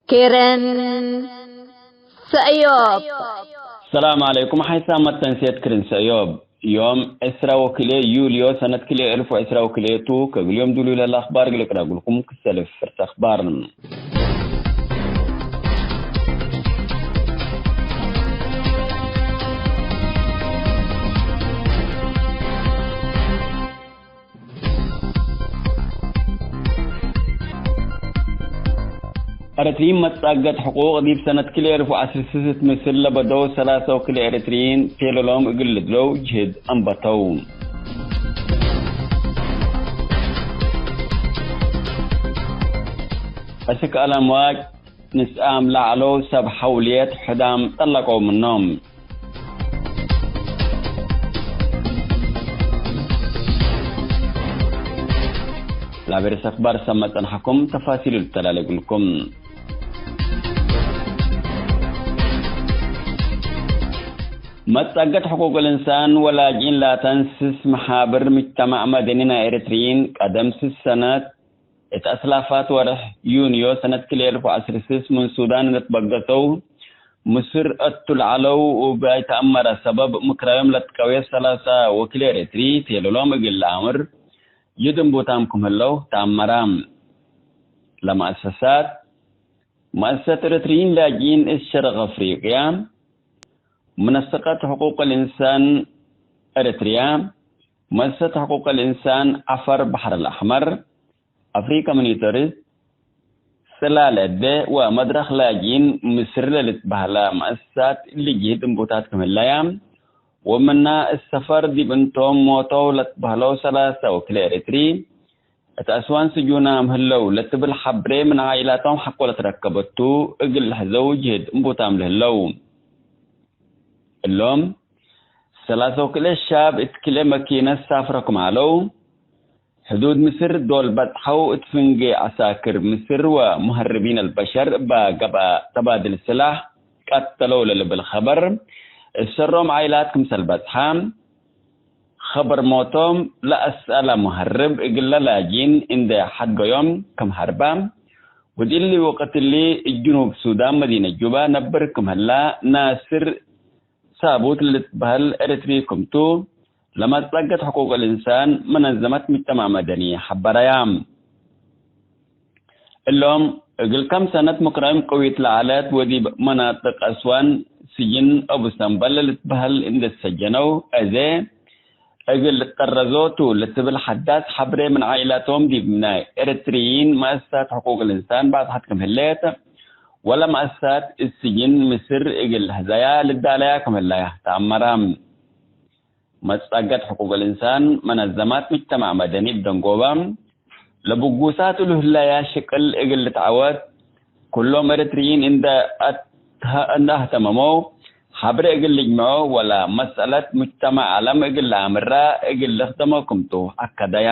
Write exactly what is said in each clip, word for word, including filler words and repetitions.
ክርን ሰእዮብ። ሰላም ዐለይኩም። ሐይሳም መተንሴት ክርን ሰእዮብ። ዮም ዕስራ ወክልኤ ዩልዮ ሰነት ክልኤ እልፍ ወዕስራ ወክልኤ ቱ። ከእግል ዮም ዱሉይ ለህለ አኽባር እግል እቅረብልኩም ክሰልፍ ፍርት አኽባር። ኤረትርዪን መትጻገት ሕቁቅ ዲብ ሰነት ክልኤ እልፍ ወዐስር ስስት ምስል ለበደው ሰላሰ ወክልኤ ኤረትርዪን ቴለሎም እግል ልድለው ጅህድ አንበተው። አስክ አለምዋጭ ንስአም ለዐለው ሰብ ሐውልየት ሕዳም ጠለቀው ምኖም። ለአቤርስ አክባር ሰመ ጸንሐኩም ተፋሲሉ ልተላሌ እግልኩም። መትጻገት ሕቁቅ ልእንሳን ወላጅኢን ላተንስስ መሓብር ምጅተማዕ መደኒ ናይ ኤረትርዪን ቀደም ስስ ሰነት እት አስላፋት ወርሕ ዩንዮ ሰነት ክልኤ እልፍ ወዐስር ስስ ምን ሱዳን ለትበገሰው ምስር እቱ ለዐለው እብ ኣይተአመረ ሰበብ ምክራዮም ለትቀዌ ሰላሳ ወክልኤ ኤረትሪ ቴለሎም እግል ለአምር ጅህድ እንቡታም ክም ህለው ተአመረ። ለመአሰሳት፣ መአሰሰት ኤረትርዪን ላጅኢን እት ሸርቅ አፍሪቅያ፣ ሙነሰቀት ሕቁቅ ልእንሳን ኤረትርያ፣ መአሰሰት ሕቁቅ ልእንሳን ዐፈር በሐር አልአሕመር፣ አፍሪካ ሞኒተርስ፣ ጽላል እዴ ወመድረክ ላጅኢን ምስር ለልትበህላ መአሰሳት እሊ ጅህድ እንቡታት ክም ህለያ ወምና እት ሰፈር ዲብ እንቶም ሞተው ለትበህለው ሰላሰ ወክልኤ ኤረትሪ እት አስዋን ስጁናም ህለው ለትብል ሐብሬ ምን ዓኢላቶም ሐቆ ለትረከበቱ እግል ለሕዘው ጅህድ እንቡታም ለህለው። እሎም ሰላሰ ወክልኤ ሻብ እት ክልኤ መኪነት ሳፍረ ክም ዐለው፣ ሕዱድ ምስር ዶል በጽሐው እት ፍንጌ ዐሳክር ምስር ወሙሀርቢን አልበሸር እባ ገብአ ተባድል ስላሕ ቀተለው ለልብል ኸበር፣ እት ሰሮም ዓኢላት ክምሰል በጽሐ፣ ኸበር ሞቶም ለአሰአለ ሙሀርብ እግለ ላጅኢን እንዴ ሐድገዮም ክም ሀርበ፣ ወዲእሊ ወቅት እሊ እት ጅኑብ ሱዳን መዲነት ጁባ ነብር ክም ህላ ናስር ሳቡት ለልትበህል ኤረትሪ ክምቱ፣ ለመትጻገት ሕቁቅ ልእንሳን መነዘመት ምጅተማዕ መደኒ ሐበረያ። እሎም፣ እግል ከም ሰነት ምክራዮም ቅዊት ለዐለት ወዲብ መናጥቅ አስዋን ስጅን አቡ ሰምበል ለልትበህል እንዴ ትሰጀነው፣ አዜ እግል ልትጠረዞ ቱ ለትብል ሐዳስ ሐብሬ ምን ዓኢላቶም ዲብ ናይ ኤረትርዪን መአሰሳት ሕቁቅ ልእንሳን ባጽሐት ክም ህሌት፣ ወለ መአሰሳት እት ስጅን ምስር እግል ለሕዘያ ልዳለያ ክም ህለያ ተአመረ። መትጻገት ሕቁቅ ልእንሳን መነዘማት ምጅተማዕ መደኒ እብ ደንጎበ፣ ለብጉሳት እሉ ህለያ ሽቅል እግል ልትዐወት፣ ኩሎም ኤረትርዪን እንደ አትሀ-፣ እንደ አህተመመው፣ ሐብሬ እግል ልጅምዖ ወለ መሰለት ሙጅተማዕ ዐለም እግል ለአምራ እግል ልክደሞ ክምቱ አከደያ።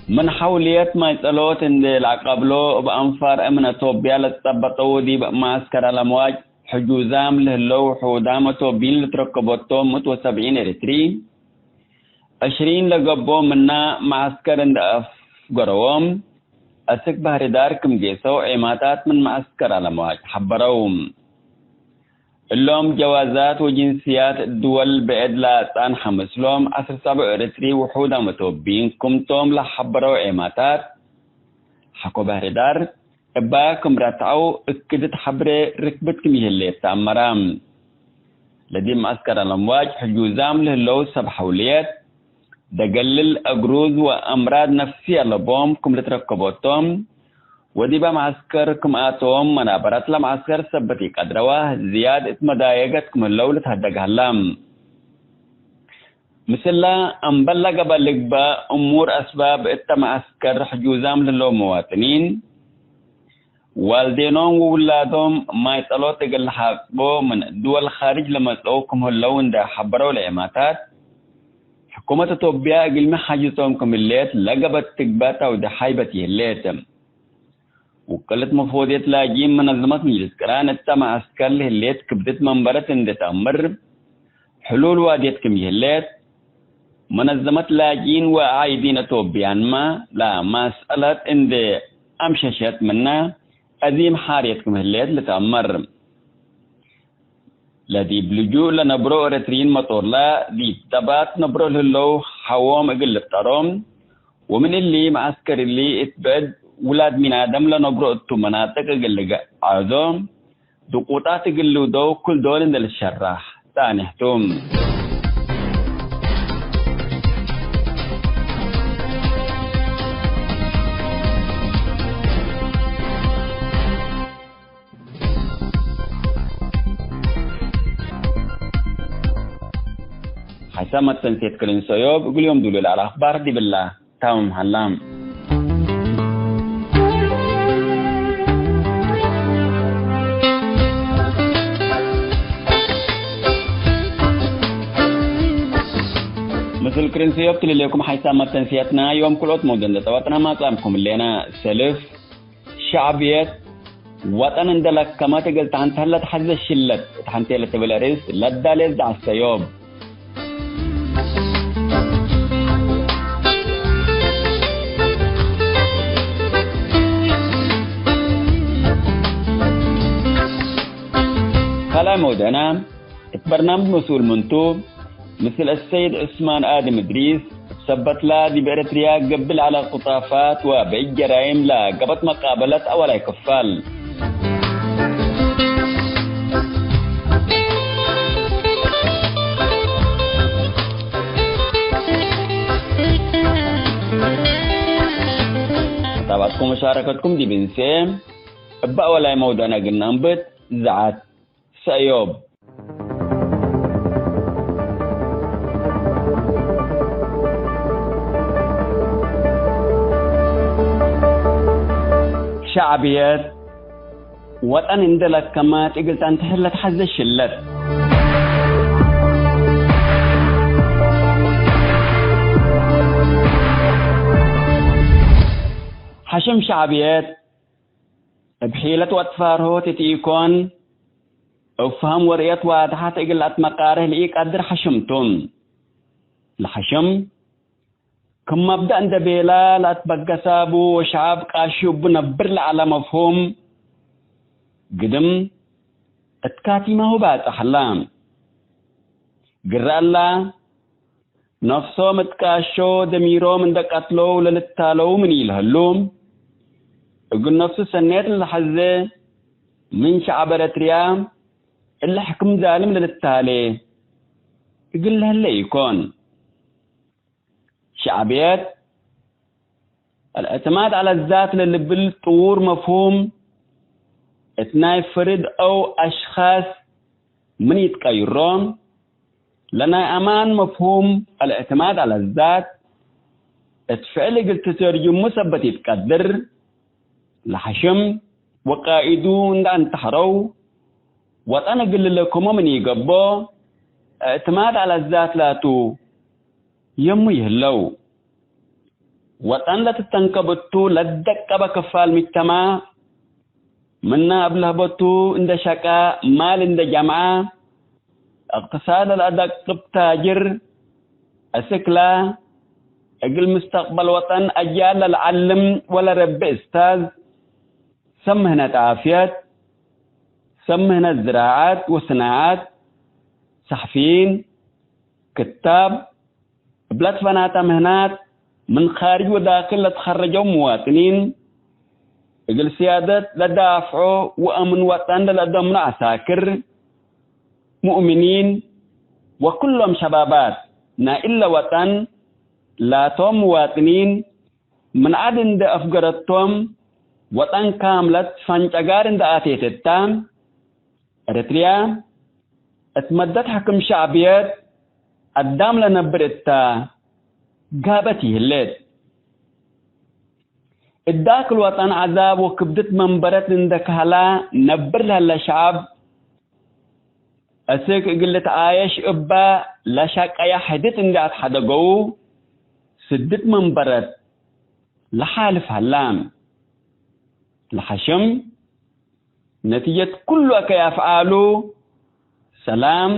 ምን ሐውልየት ማይ ጸሎት እንዴ ለአቀብሎ፣ እብ አንፋር እምነ ቶብያ ለትጸበጠው ዲብ መዐስከር አለምዋጅ ሕጁዛም ለህለው ውሑዳም ቶብይን ልትረከቦቶም ምእት ወሰብዒን ኤረትሪ፣ ዕሽሪን ለገብኦ ምና መዐስከር እንዴ አፍገረዎም፣ አስክ ባህርዳር ክም ጌሰው ዔማታት ምን መዐስከር አለምዋጅ ሐበረው። እሎም ጀዋዛት ወጅንስያት ድወል ብዕድ ለአጻንሐ ምስሎም፣ ዐስር ሰብዕ ኤረትሪ ውሑዳም ቶብይን ክምቶም ለሐበረው ዔማታት ሐቆ ባህርዳር እባ ክም ረትዐው፣ እክድት ሐብሬ ርክብት ክም ይህሌት ተአመረ። ለዲብ መዐስከር አለምዋጅ ሕጁዛም ለህለው ሰብ ሐውልየት፣ ደገልል፣ አግሩዝ ወአምራድ ነፍስየ ለቦም ክም ልትረከቦቶም፣ ወዲበ መዐስከር ክም አቶም መናበረት ለመዐስከር ሰበት ኢቀድረወ፣ ዝያድ እት መዳየገት ክም ህለው ልትሀደግ ሀላ። ምስለ አምበል ለገብአ ልግበእ እሙር አስባብ እተ መዐስከር ሕጁዛም ለህለው መዋጥኒን፣ ዋልዴኖም ወውላዶም ማይ ጸሎት እግል ለሐጽቦ ምን ድወል ካርጅ ለመጽአው ክም ህለው እንዴ ሐበረው ለዔማታት፣ ሕኩመት ኢትዮጵያ እግልሚ ሓጅቶም ክም ህሌት ለገብአት ትግበእ ተውዴሕ ሃይበት ይህሌት። ውቅልት መፎድየት ላጂን መነዘመት ምጅልስ ቅራን እተ መዐስከር ለህሌት ክብድት መንበረት እንዴ ተአምር፣ ሕሉል ዋድየት ክም ይህሌት፣ መነዘመት ላጂን ወዓይዲን አቶብያንመ ለመስአለት እንዴ አምሸሸት ምነ አዚም ሓርየት ክም ህሌት ልትአመር። ለዲብ ልጁእ ለነብሮ ኤረትርዪን መጦርለ ዲብ ደባት ነብሮ ለህለው ሐዎም እግል ልፍጠሮ፣ ወምን እሊ መዐስከር እሊ እት ብዕድ ውላድ ሚናደም ለነብሮ እቱ መናጥቅ እግል ልግዐዞ፣ ድቁጣት እግል ልውደው ክል ዶል እንዴ ልትሸራሕ ጸኔሕ ቱ። ሐይሰ መተንሴት ክርን ሰዮብ እግል ዮም ዱሉ ለዐለ አኽባር ዲብላ። ታምም ሀላ። ምስል ክርን ሰዮብ ትልሌኩም ሐይሰ መተንሴትነ ዮም ክልኦት መውዱዕ እንዴ ጸበጥነ ማጽአምኩም ህሌነ። ሰልፍ ሸዕብየት ወጠን እንዴ ለከመት እግል ተሐንተ ህለ ተሐዘ ሽለት እት ሐንቴ ለትብል አርእስ ለዳሌ ዘዐሰ ዮም። ካልኣይ መውደዕና፣ እት በርናምጅ መስኡል ምንቱ፣ ምስል አሰይድ ዑስማን አድም እድሪስ፣ ሰበትላ ዲብ ኤረትርያ ገብእ ለዐለ ቅጣፋት ወበእጅ ጀራይም ለገብአት መቃበለት አወላይ ክፋል። መታብዐትኩም ወሻረከትኩም ዲብ እንሴ፣ እበ አወላይ መውደዕነ እግል ነአንብት፣ ዘዐት ሰእዮብ። ሸዕብየት ወጠን እንዴ ለከመት እግል ተንተህር ለትሐዘ ሽለት። ሐሽም ሸዕብየት እብ ሒለት ወአትፋርሆት እት ኢኮን፣ እብ ፈሀም ወርእየት ዋድሐት እግል ለአትመቃርህ ለኢቀድር ሐሽም ቱ። ለሐሽም፣ ክም መብደእ እንዴ ቤላ ለአትበገሰ እቡ ወሸዐብ ቃሹ እቡ ነብር ለዐለ መፍሁም፣ ግድም እት ካቲማሁ ባጽሕ ዐለ። ግረ እለ፣ ነፍሶም እት ቃሾ ደሚሮም እንዴ ቀትለው ለልታለው ምን ኢለህሉ፣ እግል ነፍሱ ሰኔት ለሐዜ ምን ሸዐብ ኤረትርያ እሊ ሕክም ዛልም ለልታሌ እግል ለህለ ኢኮን። ሸዕብየት፣ አልእዕትማድ ዐለ ዛት ለልብል ጥዉር መፍሁም፣ እት ናይ ፍርድ አው አሽኻስ ምን ኢትቀይሮ፣ ለናይ አማን መፍሁም አልእዕትማድ ዐለ ዛት እት ፍዕል እግል ትተርጅሙ ሰበት ኢትቀድር፣ ለሐሽም ወቃኢዱ እንዴ አንተሐረው፣ ወጠን እግል ልለክሞ ምን ኢገብኦ፣ እዕትማድ ዐለ ዛት ላቱ የሙ ይህለው። ወጠን ለትተንከብ እቱ ለደቀበ ክፋል ምጅተማዕ፣ ምነ እብ ለህበቱ እንዴ ሸቀ፣ ማል እንዴ ጀምዐ፣ እቅትሳድ ለለአደቅብ ታጅር፣ እስክላ፣ እግል ምስተቅበል ወጠን አጅያል ለለዐልም ወለረቢ እስታዝ፣ ሰብ ምህነት ዓፍየት፣ ሰብ ምህነት ዝራዐት ወስናዐት፣ ሰሕፊይን፣ ክታብ፣ እብለ ትፈናተ ምህናት ምን ካርጅ ወዳክል ለትከረጀው ምዋጥኒን፣ እግል ስያደት ለዳፍዖ ወአምን ወጠን ለለአደምኑ ዐሳክር፣ ሙእምኒን ወኩሎም ሸባባት ናይ እለ ወጠን ላቶም ምዋጥኒን ምን ዐድ እንዴ አፍገረቶም ወጠን ካምለት ፈንጨጋር እንዴ አቴት እተ፣ ኤረትርያ እት መደት ሕክም ሸዕብየት አዳም ለነብር እተ ጋበት ይህሌት። እት ዳክል ወጠን ዐዛብ ወክብድት መንበረት እንዴ ከህላ ነብር ለህለ ሸዐብ፣ አስክ እግል ልትዓየሽ እበ ለሸቀየ ሕድት እንዴ አትሐደገው፣ ስድት መንበረት ለሓልፍ ሀላ። ለሐሽም ነቲጀት ኩሉ አከይ አፍዓሉ፣ ሰላም፣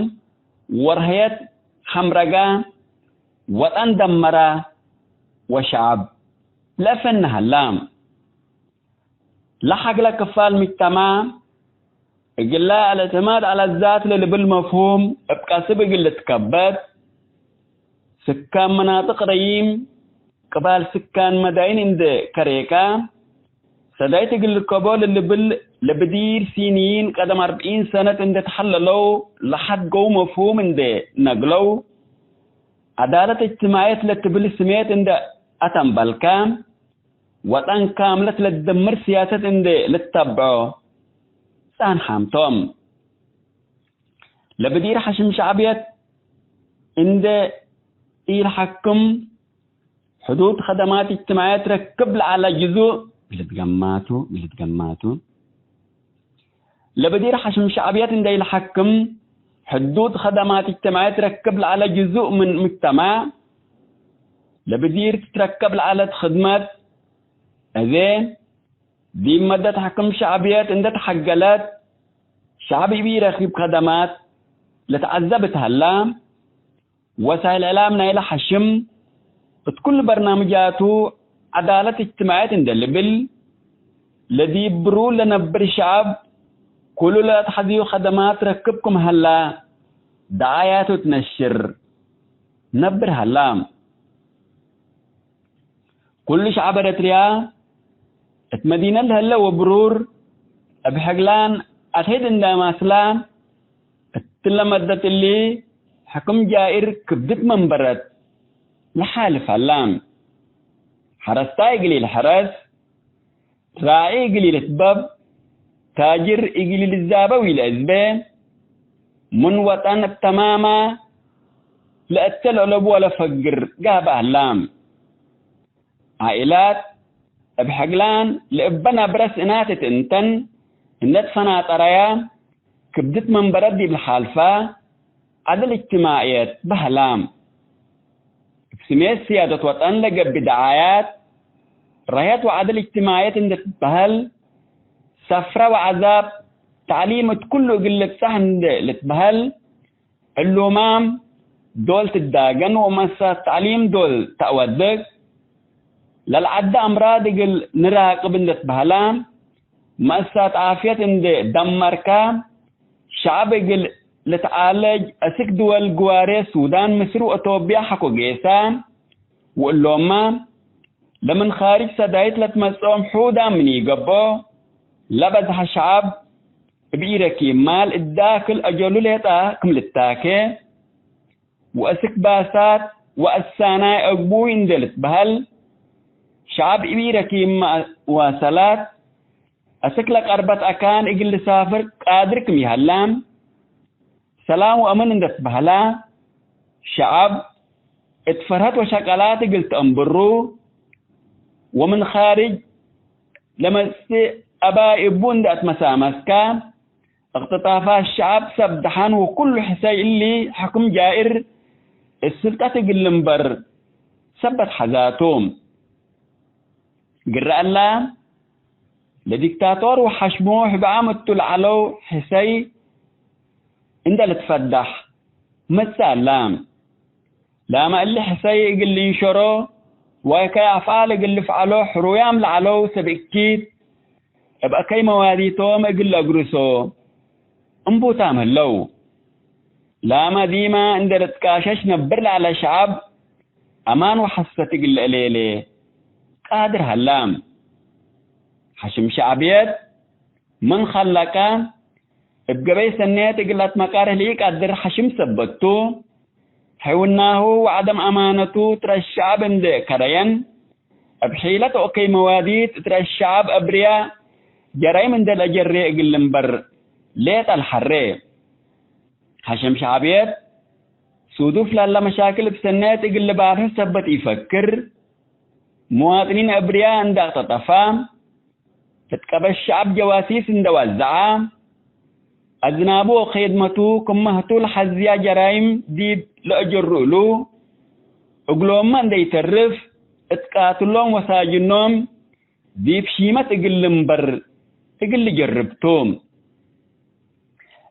ወርህየት፣ ሐምረጋ፣ ወጠን ደመራ ወሸዐብ ለአፈነ ሀላ። ለሐግለ ክፋል ምጅተማዕ እግለ አልእዕትማድ ዐለ ዛት ለልብል መፍሁም እብ ቀስብ እግል ልትከበት፣ ስካን መናጥቅ ረዪም ቅባል ስካን መዳይን እንዴ ከሬካ፣ ሰዳይት እግል ልርከቦ ለልብል ለብዲር ሲንይን ቀደም አርብዒን ሰነት እንዴ ተሐለለው ለሐድገው መፍሁም እንዴ ነግለው፣ ዐዳለት እጅትማዕየት ለትብል ስሜት እንዴ አተንበልካ፣ ወጠን ካምለት ለትደምር ስያሰት እንዴ ልትተብዖ ጸንሓም ቶም። ለብዲር ሐሽም ሸዕብየት እንዴ ኢልሐክም፣ ሕዱድ ከደማት እጅትማዕየት ረክብ ለዐለ ጅዙእ፣ ልትገማቱ፣ ልትገማቱ። ለብዲር ሐሽም ሸዕብየት እንዴ ኢልሐክም፣ ሕዱድ ከደማት እጅትማዕየት ረክብ ለዐለ ጅዙእ ምን ምጅተማዕ፣ ለብዲር ትትረከብ ለዐለት ክድመት፣ አዜ ዲብ መደት ሕክም ሸዕብየት እንዴ ተሐገለት፣ ሸዕብ እብ ኢረኪብ ከደማት ልትዐዘብ እት ሀላ፣ ወሳይል እዕላም ናይለ ሐሽም እት ኩሉ በርናምጃቱ ዐዳለት እጅትማዕየት እንዴ ልብል፣ ለዲብ ብሩር ለነብር ሸዐብ ኩሉ ለአትሐዝዩ ከደማት ረክብ ክም ሀላ ደዓያቱ ትነሽር ነብር ሀላ። ኩሉ ሸዐብ ኤረትርያ እት መዲነት ለህለ ወብሩር እብ ሕግላን አትሕድ እንዴ ማስላ፣ እትለ መደት እሊ ሕክም ጃኢር ክብድት መንበረት ለሓልፍ ሀላ። ሐረስታይ እግል ኢልሐረስ፣ ራዒ እግል ኢልትበብ፣ ታጅር እግል ኢልዛበ ወኢለአዝበ፣ ምን ወጠን እብ ተማማ ለእተ ለአለቡ ወለፈግር ጋብእ ሀላ። ዓኢላት እብ ሕግላን ለእበ ነብረ ስእናት እት እንተን እንዴ ትፈናጠረያ፣ ክብድት መንበረት ዲብ ለሓልፋ ዐድል እጅትማዕየት በህላ። እብ ስሜት ስያደት ወጠን ለገብእ ደዓያት፣ ረህየት ወዐድል እጅትማዕየት እንዴ ትትበሀል፣ ሰፍረ ወዐዛብ፣ ተዕሊም እት ኩሉ እግል ልብጸሕ እንዴ ልትበሀል፣ ዕሉማም ዶል ትዳገን ወመአሰሳት ተዕሊም ዶል ተአወድቅ፣ ለልዐደ አምራድ እግል ንራቅብ እንዴ ትበሀላ፣ መአሰሳት ዓፍየት እንዴ ደመርካ፣ ሸዐብ እግል ልትዓለጅ አስክ ድወል ግዋሬ ሱዳን፣ ምስር ወአቶብያ ሐቆ ጌሰ፣ ወእሎምመ ለምን ካርጅ ሰዳይት ለትመጽኦም ሑዳም ምን ኢገብኦ፣ ለበዝሐ ሸዐብ እብ ኢረኪብ ማል እዳክል አጀሉ ሌጣ ክም ልታኬ፣ ወአስክ ባሳት ወአሳናይ አግቡይ እንዴ ልትበሀል፣ ሸዐብ እብ ኢረኪብ መዋሰላት፣ አስክ ለቀርበት አካን እግል ልሳፍር ቃድር ክም ይሀላ፣ ሰላም ወአምን እንዴ ትበሀላ፣ ሸዐብ እት ፈርሀት ወሸቀላት እግል ተአንብሩ፣ ወምን ካርጅ ለመጽእ አባይ እቡ እንዴ አትመሳመስካ፣ እቅትጣፋት ሸዐብ ሰብ ደሐን ወኩሉ ሕሰይ እሊ ሕክም ጃኢር እት ስልጠት እግል ልንበር ሰበት ሐዛቱ። ግረ እላ፣ ለዲክታቶር ወሐሽሙ ሕብዓም እቱ ለዐለው ሕሰይ እንዴ ልትፈዳሕ መጽእ እላ። ላመ እሊ ሕሰይ እግል ልንሸሮ ወእከይ አፍዓል እግል ልፍዐሎ ሕሩያም ለዐለው ሰብ እኪት፣ እብ አከይ መዋዲቶም እግል ለአግርሶ እምቡታም ህለው። ላመ ዲመ እንዴ ልትቃሸሽ ነብር ለዐለ ሸዐብ አማን ወሐሰት እግል ለአሌሌ ቃድር ሀላ። ሐሽም ሸዕብየት ምን ከለቀ፣ እብ ገበይ ሰኔት እግል ለአትመቃርህ ለኢቀድር ሐሽም ሰበት ቱ። ሕውናሁ ወዐደም አማነቱ ትረ ሸዐብ እንዴ ከረየን፣ እብ ሒለት ወእከይ መዋዲት እት ረአስ ሸዐብ አብርያ ጀራይም እንዴ ለአጀሬ እግል ልንበር ሌጠ ለሐሬ። ሐሽም ሸዕብየት ሱዱፍ ለለ መሻክል እብ ሰኔት እግል ልባርህ ሰበት ኢፈክር። ሙዋጥኒን አብርያ እንዴ አቅጠጠፋ፣ እት ቀበት ሸዐብ ጀዋሲስ እንዴ ወዘዐ፣ አዝናቡ ወኬድመቱ ክመ ህቱ ለሐዝያ ጀራይም ዲብ ለአጀሩ እሉ፣ እግሎምመ እንዴ ኢተርፍ እት ቃትሎም ወሳጅኖም ዲብ ሺመት እግል ልንበር እግል ልጀርብ ቱ።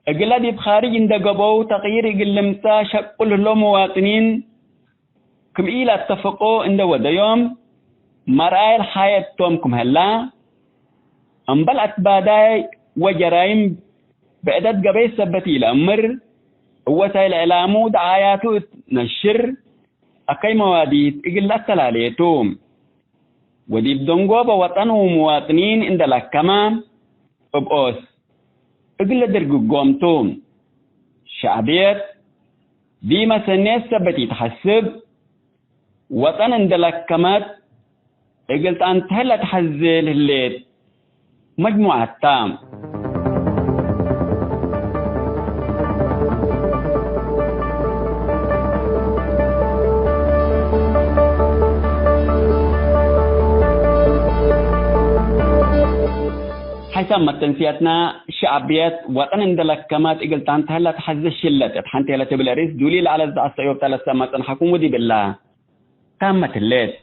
እግለ ዲብ ካርጅ እንደ ገብአው ተቅይር እግል ልምጸእ ሸቁል ህለው መዋጥኒን፣ ክም ኢለአተፍቆ እንደ ወደዮም፣ መርአየ ለሓየት ቶም ክም ሀላ፣ እምበል አትባዳይ ወጀራይም ብዕደት ገበይ ሰበት ኢለአምር፣ እወሳይል እዕላሙ ደዓያቱ እት ነሽር፣ አከይ መዋዲት እግል ለአተላሌ ቱ። ወዲብ ደንጎበ ወጠን ወሙዋጥኒን እንደ ለከመ፣ እብ ኦስ እግል ለደርግጎም ቱ። ሸዕብየት ዲመ ሰኔት ሰበት ኢተሐስብ፣ ወጠን እንደ ለከመት እግል ጠንተህ ለተሐዜ ለህሌት መጅሙዐት ተ። ሐይሳም መተንስያትና፣ ሸዕብየት ወጠን እንደ ለከመት እግል ጣንተህ ለተሐዜ ሽለት እት ሐንቴ ለትብል ርኢስ ዱሊ ለዐለት ዘአሰእዮብ ተ ለሰመ ጸንሐኩም ወዲብላ ታመት ህሌት።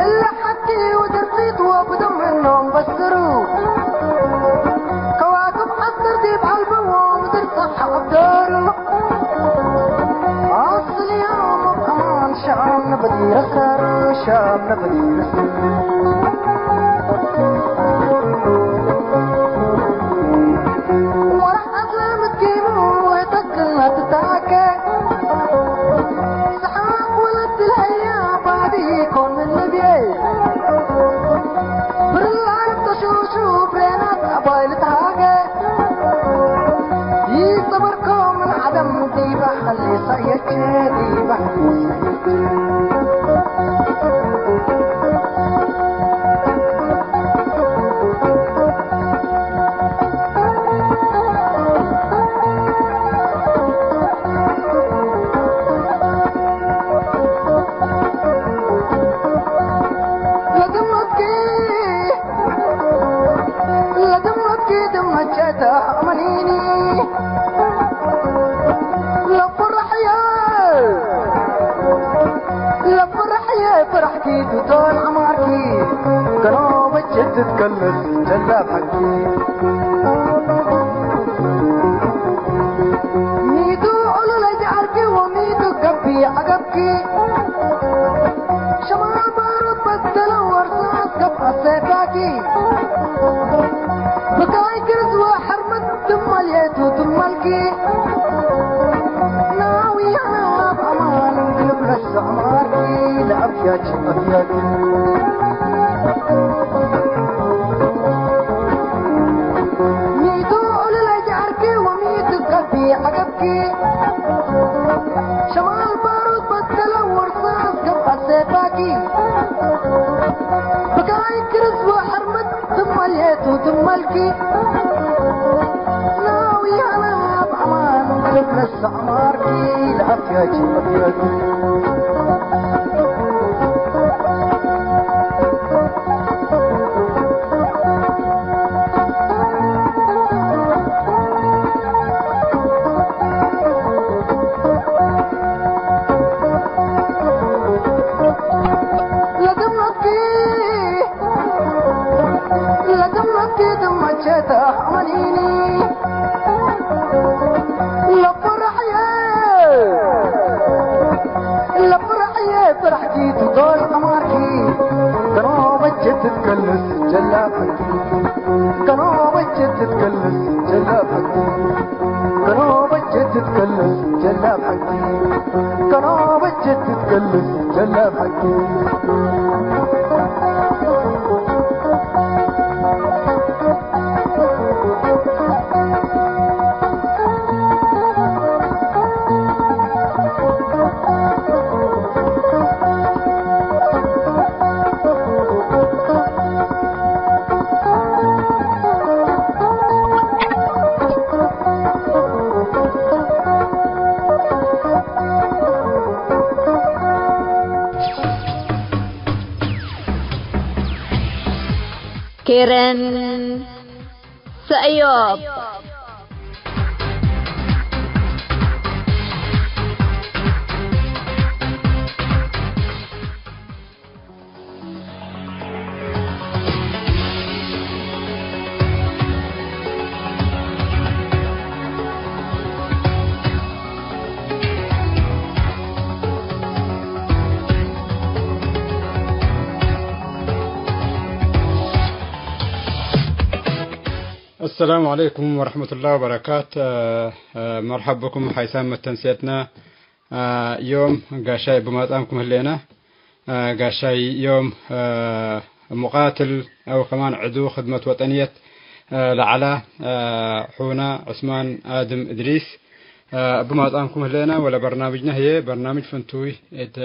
እለ ሐቲ ወድርፊት ወብደም ምኖም በስሩ፣ ከዋክብ ዐስር ዲብ ዐልበዎ ምድር ጸሓ ዐብደሩ። አስል ዮም አማን ሻም ነበዲ ረሳር፣ ሻም ነበዲ ረሳር። ወረሕ አስለ ምትኪሙ ወተክልና ትታከ። ሰሓቅ ወለት ለሀያ ባዲ ኢኮን ምን ልብዬ። ብርላን ተሹሹ ብሬናት አባይ ልትሃገ። ይሰበርኮ ምን ዐደም ዲበ ሐሊሰ የቼ ዲበ ሐሊሰ የቼ። ለፍረሕየ ፍረሕኪ ትዶል ዐማርኪ፣ ከኖበች ትትከለስ ጀላብ ሐቂ። ሚቱ ዑሉለይ ጀዐርኪ ወሚቱ ገብኢ ዐገብኪ፣ ሸማል ባሩድ በደለ ወርሳስ ገብአ ሴፋኪ። ብካይ ግርዝ ወሐርመት ትመልየቱ ትመልኪ። ናዊ አነ አብ አማን ግልብ ለሰማርኪ ለአብያች አብያት። ሚቱ ዑሉለይ ጀዐርኪ ወሚቱ ገብኢ ዐገብኪ። ሸማል ባሩድ በደለ ወርሳስ ገብአ ሴፋኪ። ብካይ ግርዝ ወሐርመት ትመልየቱ ትመልኪ። ናዊ አነ አብ አማን ልብለስ አማርኪ ለአፍያኪ አፍያኪ። ትትከለስ ጀላብ ሐቂ፣ ከኖ በጀት ትትከለስ ጀላብ ሐቂ፣ ከኖ በጀት ትትከለስ ጀላብ ሐቂ፣ ከኖ በጀት ትትከለስ ጀላብ ሐቂ። ኬረን ሰእዮብ። አሰላሙ ዐለይኩም ወረሕመቱላሂ ወበረካት። አ፣ አ፣ መርሐብ ብኩም ሐይሳም መተንስየትና። አ፣ ዮም ጋሻይ እብ ማጻምኩም ህሌና። አ፣ ጋሻይ ዮም፣ አ፣ ሙቃትል አው ከማን ዕዱ ክድመት ወጠንየት፣ አ፣ ለዐላ፣ አ፣ ሑና ዑስማን አድም እድሪስ፣ አ፣ እብ ማጻምኩም ህሌና። ወለ በርናምጅና ህዬ በርናምጅ ፍንቱይ እት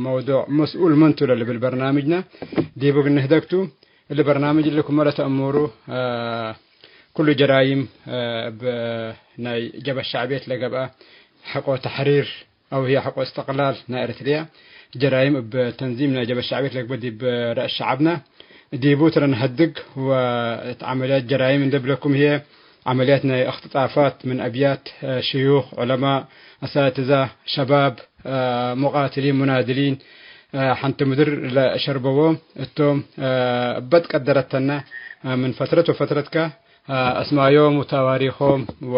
መውዱዕ መስኡል መንቱ ለልብል በርናምጅና ዲቡ ግንህደግቱ። እሊ በርናምጅ እሊ ክመ ለተአሙሩ፣ አ፣ ኩሉ ጀራይም፣ አ፣ እብ ናይ ጀብሀት ሸዕብየት ለገብአ ሐቆ ተሕሪር አው ህዬ ሐቆ እስትቅላል ናይ ኤረትርያ፣ ጀራይም እብ ተንዚም ናይ ጀብሀት ሸዕብየት ለግበእ ዲብ ረአስ ሸዐብነ ዲቡ ተ ለነሀድግ ወእት ዐመልያት ጀራይም እንዴ ብለኩም ህዬ ዐመልያት ናይ እክትጣፋት ምን አብያት፣ አ፣ ሽዩክ፣ ዑለማእ፣ አሳትዘ፣ ሸባብ፣ አ፣ ሙቃትሊን፣ ሙናድሊን፣ አ፣ ሐንቲ ምድር ለሸርበዎ እቶም፣ አ፣ እበ ትቀደረተነ፣ አ፣ ምን ፈትረት ወፈትረትከ፣ አ፣ አስማዮም ወታዋሪኮም ወ፣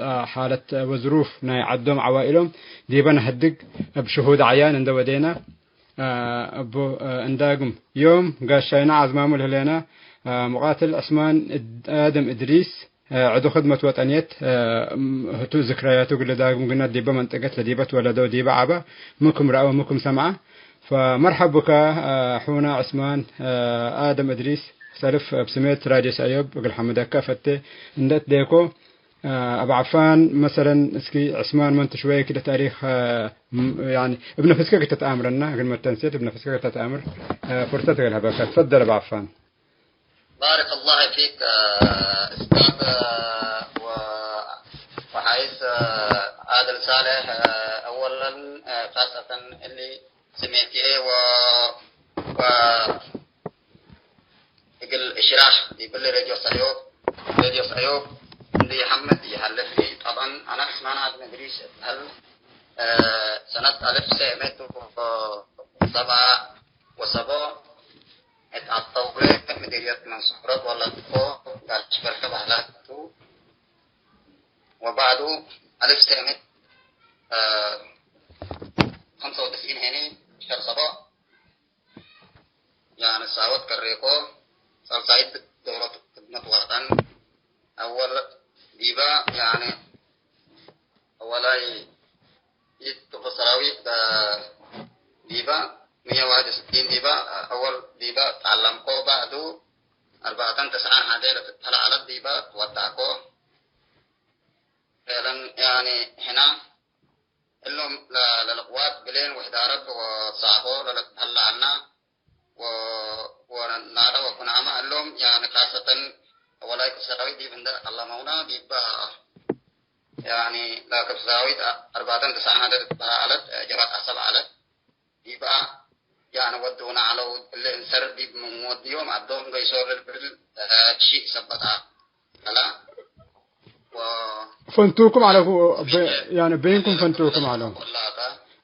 አ፣ ሓለት ወዝሩፍ ናይ ዐዶም ዐዋኢሎም ዲበ ነሀድግ እብ ሽሁድ ዐያን እንደ ወዴነ፣ አ፣ እቡ፣ አ፣ እንዳግም ዮም ጋሻይና አዝማሙ ለህሌነ፣ አ፣ ሙቃትል ዑስማን እድ-፣ አድም እድሪስ፣ ዐዱ ክድመት ወጠንየት፣ እ፣ ህቱ ዝክረያቱ እግል ልዳግም ግና ዲበ መንጠቀት ለዲበ ትወለደ ወዲበ ዐበ ምን ክም ረአ ወምን ክም ሰምዐ። ፈመርሐብ ብከ፣ እ፣ ሑና ዑስማን፣ እ፣ አደም እድሪስ ሰልፍ እብ ስሜት ራድዮ ሰእዮብ እግል ሐምደከ እፈቴ። እንደ እትዴኮ፣ እ፣ አብ ዐፋን መሰለን እስኪ ዑስማን መንቱ ሽወየ ክለ ታሪክ፣ እ፣ ም-፣ ያኒ እብ ነፍስከ ክተትአምረና እግል መተንሴት እብ ነፍስከ ክተትአምር፣ እ፣ ፍርሰት እግል ሀበከ። ትፈደል አብ ዐፋን። بارك الله فيك، آه، أستاذ، آه، و-، وحايس، آه، عادل صالح، آه، أولًا، آه، خاصة اللي سمعتيه و-، و-، እግል እሽራህ ዲብሊ ሬድዮ ሰእዮብ፣ ሬድዮ ሰእዮብ እንዲ ሐምድ ይሀልፍ። ጠብዐን አነ ዑስማን አድም እድሪስ እትሀል፣ እ፣ ሰነት አልፍ ሰዕ ምእት ወሰብዓ ወሰቦዕ እት አተውሌ ምድርየት መንሱረት ወለድኮ ጋሽ በርከ በህለት ቱ። ወባዕዱ አልፍ ሰዕ ምእት፣ እ፣ ኸምሰ ወትስዒን ሄኒ ሸር ሰቦዕ ያኒ ሳወት ከሬኮ ሳልሳይት ደውረት ክድመት ወጠን አወል ዲባ ያኒ አወላይ ኢትቁ ሰራዊት ዲባ ምየ ወሕድ ወስቲን ዲባ አወል ዲባ ተዐለምኮ። ባዕዱ አርባዕተን ተስዓን ሐዴ ለትትሀለ ዐለት ዲባ ትወዳእኮ። ፌለን ያኒ ሕና እሎም ለ-፣ ለልቅዋት ብሌን ወሕዳረብ ወሳሆ ለልትሀለ ዐልነ ወ-፣ ወናረ ወኩናመ እሎም፣ ያኒ ካሰተን ወላይኩ ሰራዊት ዲብ እንደ አለመውና ዲበ፣ ያኒ ላክብ ሰራዊት አ-፣ አርባዕተን ተስዓን ሐዴ ልትበሀ ዐለት፣ ጀብሀት ዐሰብ ዐለት። ዲበ፣ ያኒ ወዶነ ዐለው። እሊ እንሰር ዲብ ምን ወድዮም ዐዶም ገይሶ ልብል፣ እ፣ ሺእ ሰበት ዐለ። ወ-፣ ፈንቱኩም ዐለው፣ በ-፣ ያኒ በይንኩም ፈንቱኩም ዐለው።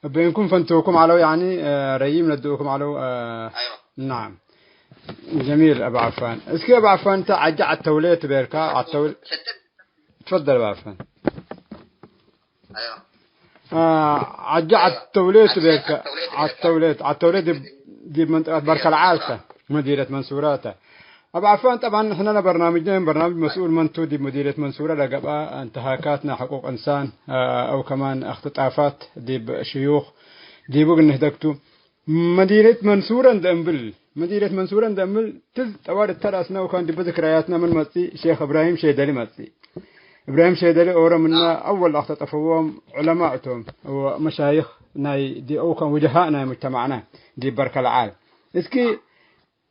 በይንኩም ፈንቱኩም ዐለው፣ ያኒ፣ እ፣ ረይም ነድኡኩም ዐለው፣ እ፣ አይዋ። ነዓም። ጀሚል አብ ዐፋን። እስኪ አብ ዐፋን፣ እንተ ዐጀ ዐተውሌ ትቤልካ፣ ዐተውል-፣ ትፈደል አብ ዐፋን። አይዋ። አ፣ ዐጀ ዐተውሌት ቤልከ፣ ዐተውሌት፣ ዐተውሌት ዲብ፣ ዲብ መንጠቀት በርከ ለዓል ተ። መዲነት መንሱራ ተ። አብ ዓፋን፣ ጠብዓን፣ ንሕነ ለበርናምጅነ፣ በርናምጅ መስኡል መን ቱ፣ ዲብ መዲነት መንሱራ ለገብአ እንትሃካት ናይ ሕቁቅ እንሳን፣ አ፣ አው ከማን እክትጣፋት ዲብ ሽዩኽ ዲቡ እግል ንህደግ ቱ። መዲነት መንሱረ እንደ እምብል፣ መዲነት መንሱረ እንደ እምብል ትዝ ጠዋር እተ ረአስነ ወካን ዲብ ዝክረያትነ ምን መጽእ፣ ሼክ እብራሂም ሼደሊ መጽእ። እብራሂም ሼደሊ ኦሮ ምነ አወል አክተጠፈዎም ዑለማእ ቶም ወመሻይኽ ናይ ዲ-፣ አው ከን ውጀሃእ ናይ ሙጅተማዕነ ዲብ በርከ ለዓል። እስኪ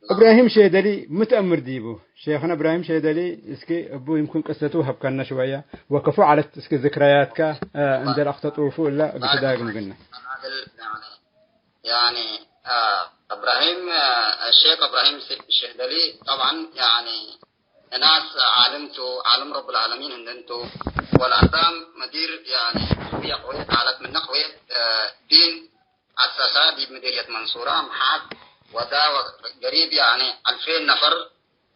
እብራሂም ሼደሊ ሚ ተአምር ዲቡ? ሼክነ እብራሂም ሼደሊ እስኪ እቡ ይምክን ቅሰቱ ሀብከነ ሽወየ ወከፎ ዐለት እስኪ ዝክረያትከ፣ አ፣ እንዴ ለአክተጡፉ እለ እግል ትዳግም ግነ። ያኒ፣ አ፣ እብራሂም፣ አ፣ ሼክ እብራሂም ሼደሊ ጠብዓን ያኒ እናስ ዓልም ቱ፣ ዓልም ረብል ዓለሚን ህንድን ቱ፣ ወለአዳም መዲር ያኒ ሽውየ ቅዌት ዐለት ምነ ቅዌት፣ አ፣ ዲን አሰሳ ዲብ ምዲርየት መንሱራ ምሓድ ወዳ ወገሪብ ያኒ አልፌን ነፈር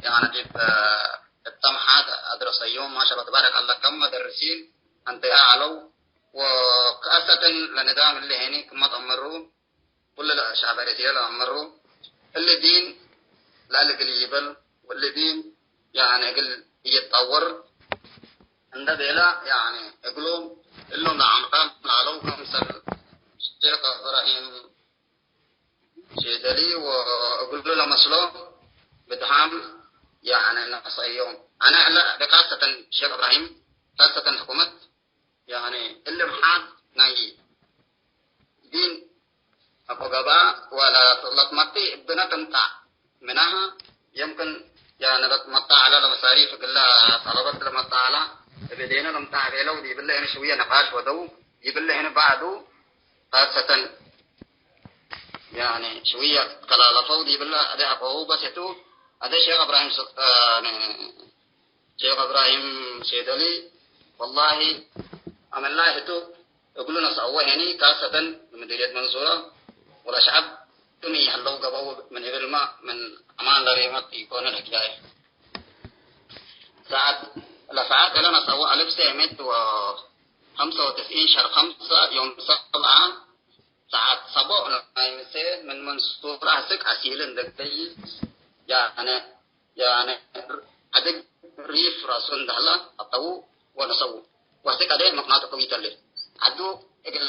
ያኒ ዲብ እተ ምሓድ አድረሰዮም። ማሻአላህ ተባረክ አላህ ከም መደርሲን አንተያ ዐለው ወከአሰተን ለንዳም እሊ ሄኒ ክመ ጠመሩ ኩሉ ለሻዕብ ኤረትርየ ለአመሩ እሊ ዲን ለእግል ይበል ወእሊ ዲን ያኒ እግል እየትጠወር እንደ ቤለ፣ ያኒ እግሎም እሎም ለአምራም ለዐለው ክምሰል ሼክ እብራሂም ሼደሊ ወእግሉ ለመስሎ ብድሃም፣ ያኒ ነሰአዮም። አነ ህለ ካሰተን ሼክ እብራሂም፣ ካሰተን ሕኩመት፣ ያኒ እሊ ምሓድ ናይ ዲን አኮ ገብአ ወለ ለትመጤ እብነ ትምጣዕ ምናሀ፣ የምክን ያኒ ለትመጣዕ ዐለ ለመሳሪፍ እግለ ጠለበት ለመጣዕ ዐለ እብ እዴነ ለምጣዕ ቤለው ዲብለ ህነ ሽውየ ነቃሽ ወደው ዲብለ ህነ ባዕዱ ካሰተን ያኒ ሽውየ ትከላለፈው ዲብለ አደ አኮሁ በስ ህቱ አደ ሼክ እብራሂም ስ-፣ ያኒ ሼክ እብራሂም ሼደሊ ወላሂ አመላይ ህቱ እግሉ ነስአወ ሄኒ ካሰተን ምድርየት መንሱረ ወለሸዐብ ክም ኢሀለው ገብአው ምን እብልመ ምን አማን ለሬመት ኢኮነ ለህግያየ። ሰዓት ለሰዓት እለ ነስአወ አልፍ ሴሜት ወኸምሰ ወትስዒን ሸር ኸምሰ ዮም ሰብዓ ሰዓት ሰቦዕ ናይ ምሴ ምን መንሱረ አስክ አሲል እንደ ገይስ ያነ ያነ አድግ ሪፍ ራሱ እንደህላ አተዉ ወነሰዉ ወአስክ አደ መቅናቱ ከዊተለ ዐዱ እግል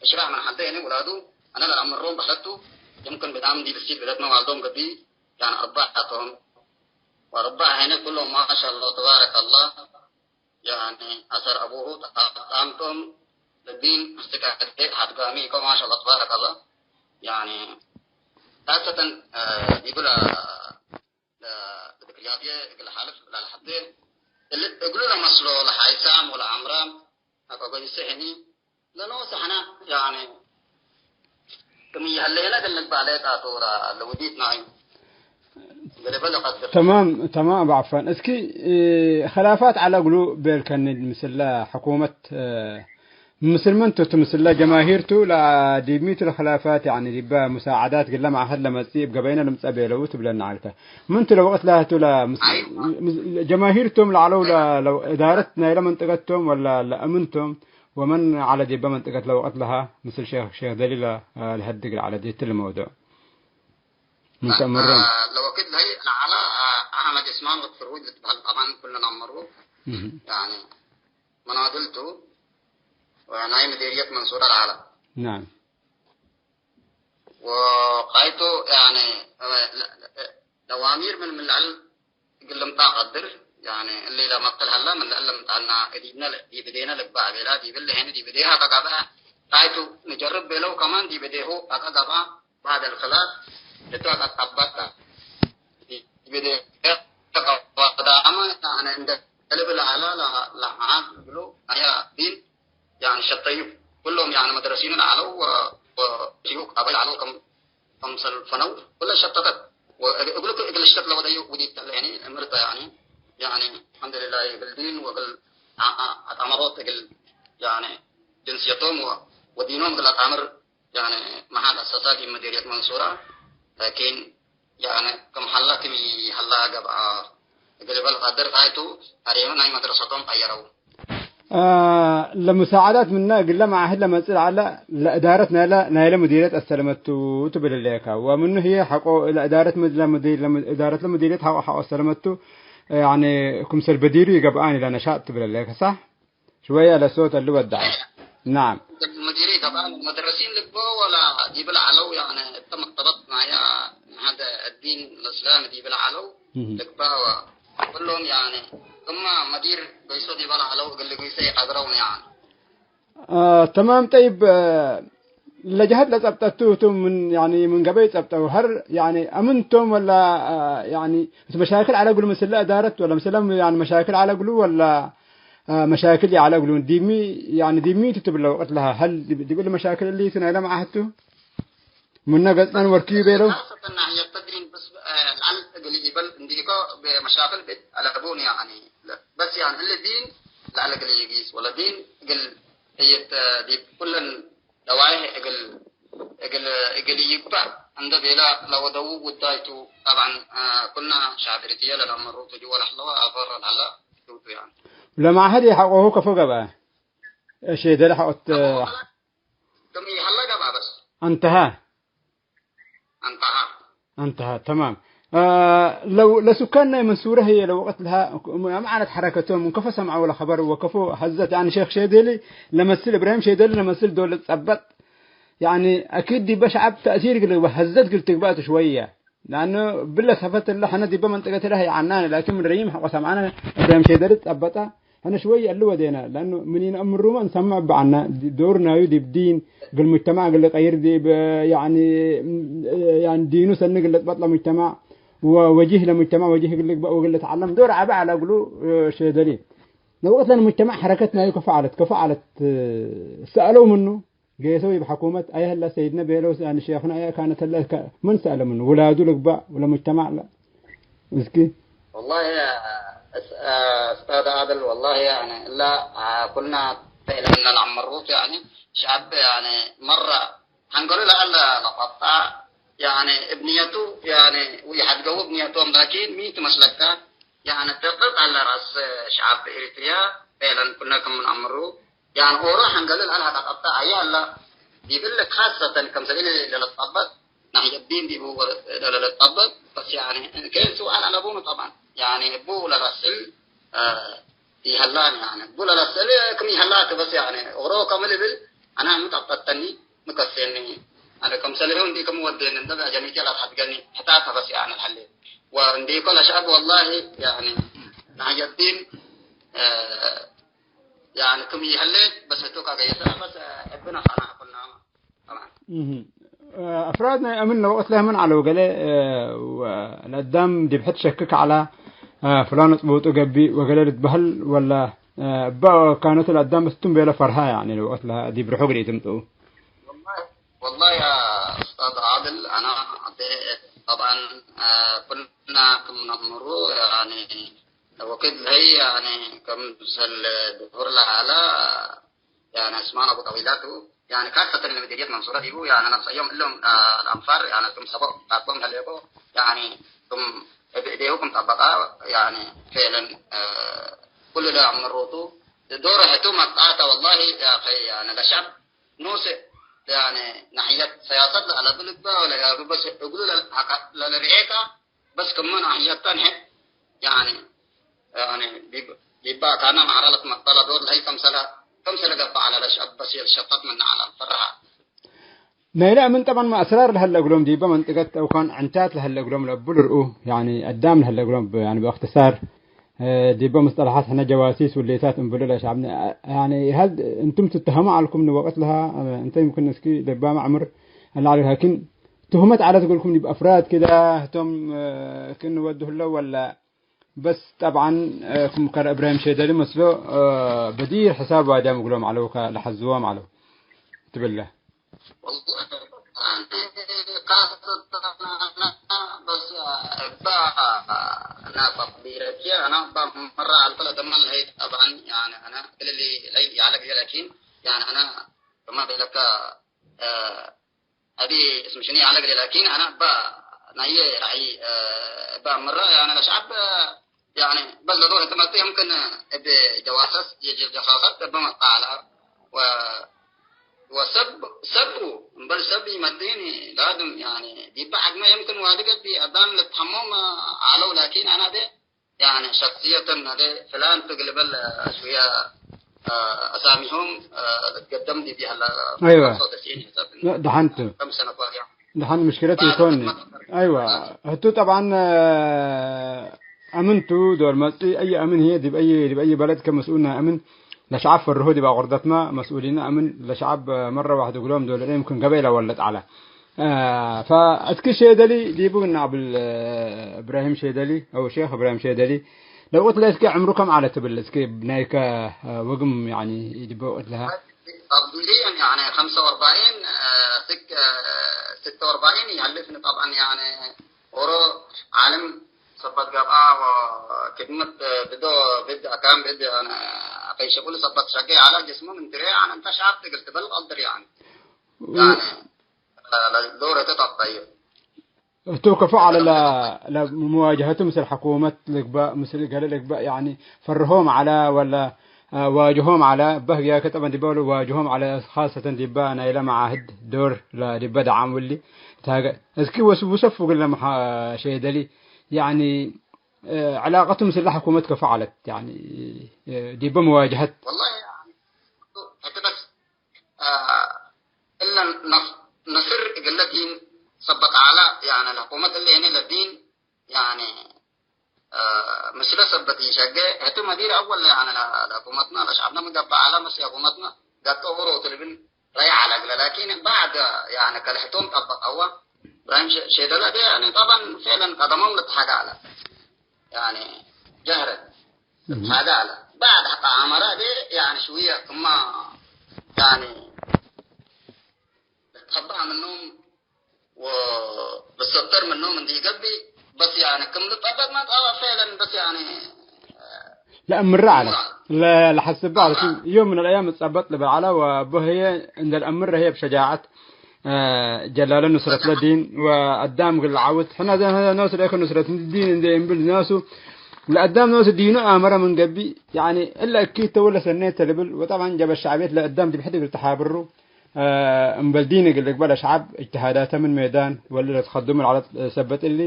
እሽራዕ ምን ሐደ ሄነ ውላዱ አነ ለአምሮም በሐቱ የምክን ብዳም ዲብ ሲል ብለትመ ዋልዶም ገቢ ያን አርባዕ አቶም ወአርባዕ ሄነ ኩሎም ማሻአላህ ተባረከላህ። ያኒ አሰር አቡሁ ጣምቶም ለዲን አስተካከለ ሐድጋሚ እኮ ማሻአላህ ተባረከላህ። ያኒ ካሰተን ዲብላ ለዝክርያትየ እግል ሐልፍ ላልሐቴ እግሉ ለመስሎ ለሓይሳም ወለአምራም አቀጎይሰ ህኒ ለኖሰ ሕነ ያኒ ክም ይሀለ ህለ እግል ንግባእ ሌጣ ቱ ለውዲት ናይ ገለበ ለቀድር። ተማም፣ ተማም አቡ ዐፋን። እስኪ፣ እ፣ ኸላፋት ዐለ እግሉ ቤልከኒ ምስለ ሕኩመት፣ እ፣ ምስል ምን ቱ፣ ምስለ ጀማሂር ቱ፣ ለዲብ ሚቱ ለኸላፋት፣ ያኒ ዲበ ሙሳዓዳት ግለ መዐኸድ ለመጽእ እብ ገበይነ ልምጸእ ቤለው ትብለኒ ዐልከ። ምን ቱ ለወቅት ለህቱ ለምስ-፣ ምስ-፣ ጀማሂር ቶም ለዐለው ለ-፣ ለ-፣ እዳረት ናይለ መንጠቀት ቶም ወላ ለአምን ቶም ወመን ዐለ ዲበ መንጠቀት ለወቅት ለሃ ምስል ሼክ፣ ሼክ ደሊለ ለሀድግ ለዐለ ዲትል መውዱዕ ምን ተአምሮም። ለወቅት ለሀይ ለዐለ አሕመድ እስማን ወፍሩጅ ልትበሀል ጠባን ኩልነ ነአምሩ። እህ። ያኒ መናድል ቱ ወናይ ምዴርየት መንሱረ ለዐለ። ናም። ወቃይቱ፣ ያኒ፣ ለዋሚር ምን፣ ምን ለዐል እግል ልምጣ ቀድር፣ ያኒ፣ እሊ ለመቅል ሀላ ምን ለዐል ልምጣና፣ እዲብነ ለ-፣ ዲብ እዴነ ልግባእ ቤላ፣ ዲብ እሊ ሄነ ዲብ እዴሃ ተጋብአ፣ ቃይቱ ንጀርብ ቤለው ከማን ዲብ እዴሁ አቀ ገብአ፣ ባዕድ አልክላፍ፣ እቱ አቀ ቀበጠ። ዲብ እዴ ተቀበዳመ፣ ያኒ፣ እንደ ልብል ዐላ ለ-፣ ለዓድ እግሉ አያ ዲን፣ ያኒ፣ ሸተዩ። ኩሎም፣ ያኒ፣ መድረሲን ዐለው ወ-፣ ወሽዩክ አበይ ዐለው ከም፣ ከምሰል ፈነው፣ ኩለ ሸተተት። ወእግ-፣ እግሉ እግል ሸተት ለወደዩ ውዲት ተለ፣ ያኒ፣ እምርተ፣ ያኒ፣ ያኒ፣ አልሐምዱሊላህ፣ እግል ዲን ወእግል አ-፣ አ-፣ አጣመሮት እግል፣ ያኒ፣ ጅንስየቶም ወ-፣ ወዲኖም እግል አጣምር፣ ያኒ፣ መሓል አሰሳ ዲብ መዲርየት መንሱራ፣ ላኪን፣ ያኒ፣ ክም ሀላ ክም ሀላ ገብአ፣ እግል በል ቀድር ቃይቱ፣ አሬመ ናይ መድረሰቶም ቀየረው። አ፣ ለሙሳዓዳት ምነ እግለ መዓህድ ለመጽእ ለዐለ ለእዳረት ናይለ፣ ናይለ ሙዲርየት አስተለመቱ ትብል ህሌከ። ወምኑ ህዬ ሐቆ ለእዳረት ምድ-፣ ለሙዲ-፣ ለሙ-፣ እዳረት ለሙዲርየት ሐቆ፣ ሐቆ አስተለመቱ፣ ያኒ ክምሰል በዲሩ ይገብአን ኢለ ነሻጥ ትብል ህሌከ። ሳሕ? ሽወየ ለሶት እሊ ወደዐ። ነዓም። ሙዲሪ ጠብዓን ሙደረሲን ልግበኦ ወላ ዲብ ለዐለው፣ ያኒ እተ መክተበት ናያ ሀደ እዲን ለእስላም ዲብ ለዐለው እህ። ልግበእ ወኩሎም፣ ያኒ እማ መዲር ገይሶ ዲበ ለዐለው እግል ልግይሰ ኢቀድረው፣ ያኒ። አ፣ ተማም። ጠይብ፣ አ፣ ለጀሀት ለጸብጠቱ ቱ ምን፣ ያኒ ምን ገበይ ጸብጠው ሀር፣ ያኒ አምን ቶም ወላ፣ አ፣ ያኒ እት መሻክል ዐለ እግሉ ምስለ እዳረት ወላ ምስለ፣ ያኒ መሻክል ዐለ እግሉ ወላ አ፣ መሻክል ይዐለ እግሉ። ዲሚ፣ ያኒ ዲሚ ቱ ትብለ ወቅት ለሀ። ሀል ዲብ፣ ዲብ እሊ መሻክል እሊ ቱ ናይለ መዓህድ ቱ? ምነ ገጽ ነን ወርክዩ ቤለው? ካሰተን ናሕየተ ዲን በስ፣ አ፣ ለዐል እግል ኢበል እንዲኮ በመሻክል ቤት አለቡን ያኒ። በስ ያኒ እሊ ዲን ለዐል እግል ኢጊስ ወለ ዲን እግል ህይት፣ አ፣ ዲብ ኩለን ደዋይሕ እግል፣ እግል፣ እግል ይግባእ እንደ ቤለ ለወደዉ ጉዳይ ቱ። ጠብዓን፣ አ፣ ኩና ሸዕብ ኤሪትርየ ለለአመሩ ቱ ጅወ ለህለወ አፈር ለሀለ ቱ ቱ፣ ያኒ። ለመዓህድ ሐቆሁ ከፎ ገብአ? እሺ፣ ደለ ሐቆት፣ ሐቆሁ ክም ኢሀለ ገብአ በስ። አንተሃ። አንተሃ። አንተሃ፣ ተማም። አ፣ ለው ለሱካን ናይ መንሱረ ህዬ ለወቅት ለሃ መዓነት ሐረከቶም ምን ከፎ ሰምዐው ለኸበር ወከፎ ሀዘት፣ ያኒ ሼክ ሼዴሊ ለመስል፣ እብራሂም ሼዴሊ ለመስል ዶል ልትጸበጥ፣ ያኒ አኪድ ዲበ ሸዐብ ተእሲር እግል ልግበእ ሀዘት እግል ትግበእ ቱ ሽወየ። ለአኑ ብለ ሰፈት እለ ሕነ ዲበ መንጠቀት ለህ ይዐናነ፣ ላኪን ምን ረይም ሐቆ ሰምዐነ እብራሂም ሼዴሊ ትጸበጠ። ሕነ ሽወይ እሊ ወዴነ፣ ለአኑ ምን ኢነአምሩመ እንሰምዕ እበ ዐነ፣ ዶር ናዩ ዲብ ዲን፣ እግል ሙጅተማዕ እግል ልቀይር፣ ዲብ፣ ያኒ፣ ያኒ ዲኑ ሰኒ እግል ልጥበጥ ለሙጅተማዕ፣ ወወጂህ ለሙጅተማዕ ወጂህ እግል ልግበእ ወእግል ልትዐለም ዶር ዐቢ ዐለ እግሉ ሼደሊ። ለወቅት ለሙጅተማዕ ሐረከት ናዩ ከፎ ዐለት፣ ከፎ ዐለት፣ ሰአለው ምኑ፣ ጌሰው እብ ሐኩመት አየ ህለ ሰይድነ ቤለው፣ ያኒ ሼክነ አየ ካነት ህለ፣ ከ-፣ ምን ሰአለ ምኑ? ውላዱ ልግበእ ወለሙጅተማዕ ለ-፣ እስኪ። ወላሂ፣ እስ-፣ ኡስታዝ ዓድል፣ ወላሂ፣ ያኒ፣ እላ፣ አ፣ ኩልና ተእለምና ለዐመሩት፣ ያኒ፣ ሸዐብ፣ ያኒ፣ መረ፣ ሐንገሉ ለአለ ለቀጣ፣ ያኒ፣ እብ ንየቱ፣ ያኒ፣ ወኢሐድገው እብ ንየቶም፣ ላኪን፣ ሚ ትመስለከ፣ ያኒ፣ ተቅጥ አለ ራስ ሸዐብ ኤሪትርያ፣ ፌዕለን፣ ኩነ ክም ነአምሩ፣ ያኒ ኦሮ ሐንገል ለአልሀ ለቀብጠ አየ ሀለ፣ ዲብለ ካሰተን ከምሰል እሊ ለለትጠበጥ ናሕየት ዲን ዲቡ ለለትጠበጥ፣ በስ ያኒ እንኬን ሱኣል አለቡኑ ጠብዓን፣ ያኒ እቡ ለለስእል፣ አ፣ ኢሀላን፣ ያኒ እቡ ለለስእል ክም ኢሀላ ቱ በስ ያኒ ኦሮ ከም ልብል አና ሚ ጠብጠተኒ ሚ ከሴኒ፣ አነ ከምሰልሁ እንዲ ክም ወዴኒ እንደ አጀኒቴ ለአትሐድገኒ ሕታት ቱ በስ ያኒ ለሀሌ ወእንዲኮ ለሸዐብ ወላሂ ያኒ ናሕየት ዲን፣ አ፣ ያኒ ክም ኢሀሌት በስ ህቱ ከገይሰ በስ እብነ ኸና ኩናመ። ጠብዓን። እህ። አፍራድ ናይ አምን ለወቅት ለህ ምን ዐለው ገሌ፣ እ፣ ወ-፣ ለአዳም ዲብ ሕድ ሸክክ ዐላ፣ እ፣ ፍላን ጽቡጡ ገብእ ወገሌ ልትበህል ወላ፣ እ፣ እበ ካነቱ ለአዳም በስ ቱም ቤለ ፈርሃ ያኒ ለወቅት ለህ ዲብ ርሑ ግዴ ትምጽኡ። ወላሂ፣ ወላሂ ያ ኡስታዝ ዓድል፣ አና ጠብዓን፣ እ፣ ኩልና ክም ነአምሩ ያኒ ወክድ ለሀይ፣ ያኒ፣ ከምሰል ድሁር ለሀላ፣ ያኒ፣ ዑስማን አቡ ጠዊላ ቱ፣ ያኒ፣ ካሰተን ለመዲርየት መንሱረ ዲቡ፣ ያኒ፣ ነብሰዮም እሎም፣ አ፣ ለአንፋር፣ ያኒ፣ ክም ሰቦ ታቆም ለሌቆ፣ ያኒ፣ ክም እብ እዴሁ ክም ጠበቃ፣ ያኒ፣ ፌለን፣ አ፣ ኩሉ ለአምሮቱ፣ ዶረ ህቱ መጣተ፣ ወላሂ፣ ያ አኸይ፣ ያኒ፣ ለሸዕብ ኖሰ፣ ያኒ፣ ናሕየት ሰያሰት ለአለብልበ፣ ወለ፣ ያ፣ በስ እግሉ ለለ-፣ ለለርዔካ፣ በስ ክመ ናሕየት ተንሐ፣ ያኒ፣ ያኒ፣ ዲብ፣ ዲባ ካነ መዐረ ለትመጠለ ዶር ለሀይ ከምሰለ፣ ከምሰለ ገብአ ዐለ ለሸ-፣ በስ የልሸጠት ምነ ዐለ ፈረሀ። ናይለ ምን ጠብዓን መአስራር ለሀለ እግሎም ዲበ መንጥቀት አው ካን ዕንታት ለሀለ እግሎም ለእቡ ልርኡ፣ ያኒ፣ አዳም ለሀለ እግሎም ብ-፣ ያኒ፣ ብእክትሳር፣ እ፣ ዲበ ምስጠለሓት ሕነ ጀዋሲስ ውሌታት እንብሉ ለሸዕብነ፣ ያኒ፣ ሀል እንቱም ትተሀሙ ዐልኩም ንወቅት ለሀ፣ እ፣ እንተ ይምክን እስኪ ለባመ ዕምር አለ ዐለ ላኪን፣ ትሁመት ዐለት እግልኩም ዲብ አፍራድ ክደ ህቶም፣ እ፣ ክእን ወዱ ህለው ወለ? በስ ጠብዓን፣ እ፣ ክም ከረ እብራሂም ሼደሊ መስሎ፣ እ፣ በዲር ሕሳብ ዋድያም እግሎም ዐለው፣ ከለሐዝዎም ዐለው ትብለ። ወላሂ፣ ካሰተን አነ በስ እባ ናፈቅ ቢረኪ፣ አነ እባ መራ አልፈ ለደመ ለሀይ ጠብዓን፣ ያኒ አነ ክልሊ ለሀይ ያለግ ላኪን፣ ያኒ አነ ከማ ቤለከ፣ እ፣ አቢ እስም ሽኒ አለግ ላኪን፣ አነ እባ ናየ ራዕይ፣ እ፣ እባ ምረ፣ ያነ ለሸዐብ ያኒ በል ለዶር እት መጽእ የምክን እብ ጀዋሰስ ጀ-፣ ጀ-፣ ጀኻሰት እብ መጣላ ወ-፣ ወሰብ፣ ሰብኡ እምበል ሰብ ኢመድኒ ላዝም ያኒ ዲበ ሐድመ የምክን ዋዲ ገብእ አዳም ልትሐሞም አለው። ላኪን አና ደ ያኒ ሸክስየተን ሀለ ፍላን ትግል በል ሽውየ አሳሚሆም ልትገደም ዲብ ሀለ አይወ። ሶ ተስዒን ሕሳብ ደሐንቱ። ከም ሰነት ዋዲ ደሐን ምሽክለት ይኮን። አይዋ፣ ህቱ ጠብዓን አምን ቱ ዶል መጽኢ፣ አይ አምን ህዬ ዲብ አይ፣ ዲብ አይ በለድ ከመስኡል ናይ አምን ለሸዐብ ፈርሆ ዲብ አቁርደትመ መስኡሊነ አምን ለሸዐብ መረ ዋሕድ እግሎም ዶል የምክን ገበይ ለወለጥ ዐለ። ፈእስኪ ሼደሊ ዲቡ ግና አብል እብራሂም ሼደሊ አው ሼክ እብራሂም ሼደሊ ለወቅት ለእስኪ ዕምሩ ከም ዐለ ትብል? እስኪ ናይከ ወግም ያኒ ዲበ ወቅት ለሀ አብዱልየን ያኒ ኸምሰ ወአርባዒን፣ አ፣ ስክ-፣ አ፣ ስተ ወአርባዒን ይሀልፍኒ። ጠብዐን ያኒ ኦሮ ዓልም ሰበት ገብአ ወክድመት ብዶ ብድ አካን ብድ ያኒ አቀይ ሽቁል ሰበት ሸቄ ዐለ ጅስሙ ምን ትሬ ያኒ እንተ ሻብ ትግል ትበል ቀድር ያኒ። ያኒ፣ አ፣ ለዶረተ ጠበዩ። እቱ ከፎ ዐለ ለ-፣ ለመዋጀሀቱ ምስል ሕኩመት ልግበእ፣ ምስል ገሌ ልግበእ፣ ያኒ ፈርሆም ዐለ ወለ፣ አ፣ ዋጅሆም ዐለ። እበ ህግያከ ጠበን ዲበ ወለ ዋጅሆም ዐለ፣ ካሰተን ዲበ ናይለ መዓህድ ዶር ለዲበ ደዓም እሊ ልትሃገ። እስኪ ወስ-፣ ውሰፍ እግል ለመሓ-፣ ሼደሊ፣ ያኒ፣ አ፣ ዕላቀቱ ምስል ሕኩመት ከፎ ዐለት፣ ያኒ፣ አ፣ ዲበ መዋጀሀት። ወላሂ፣ ያኒ፣ ሕቲ በስ አ፣ እለ ነፍ-፣ ነስር እግለ ዲን ሰበት ዐለ፣ ያኒ ለሕኩመት እለ ህኒ ለዲን፣ ያኒ፣ አ፣ ምስለ ሰበት ኢሸጌ፣ ህቱ መዲር አወል፣ ያኒ ለ-፣ ለሕኩመትነ፣ ለሸዐብነ ምን ገብእ ዐለ፣ መስ የሕኩመትነ ገጦ ሁሮ ትልብል ረይ ዐለ እግለ። ላኪን ባዕድ፣ ያኒ ከልሕቶም ጠበቀወ፣ እብራሂም ሸ-፣ ሼደለ ደ፣ ያኒ ጠበን ፌለን ቀደሞም ልትሓገ ዐለ። ያኒ ጀህረት እህ። ሀዳ አለ። ባዕድ ሐታ አመረ ደ ያኒ ሽውየ ክማ ያኒ ልትከበአ ምኖም ወልሰተር ምኖም እንዲ ገብእ በስ ያኒ ክም ልጠበቅ መጣዋ ፌለን በስ ያኒ ለአምረ አለ። አምረ። ለ-፣ ለሐስበ አለ። አምረ። ዮም ምን አልአያም እጸበጥ ልብል አለ ወበህየ እንደ ለአምረ ህየ ብሸጃዐት ጀላለ ኑስረት ለዲን ወአዳም እግል ለዐውት፣ ሕነ ዘ-፣ ኖሱ ለእከ ኑስረት ዲን እንዴ እምብል ኖሱ ለአዳም ኖሱ ዲኑ አመረ ምን ገብእ፣ ያኒ እለ እኪት ተ ወለ ሰኔት ተ ልብል፣ ወጠብዐን ጀበ ሸዕብየት ለአዳም ዲብ ሕድ እግል ተሓብሩ፣ አ፣ እምበል ዲን እግል ልግበእ ለሸዐብ እጅትሃዳተ ምን ሜዳን ወለ ለትከድሙ ለዐለት ሰበት እሊ፣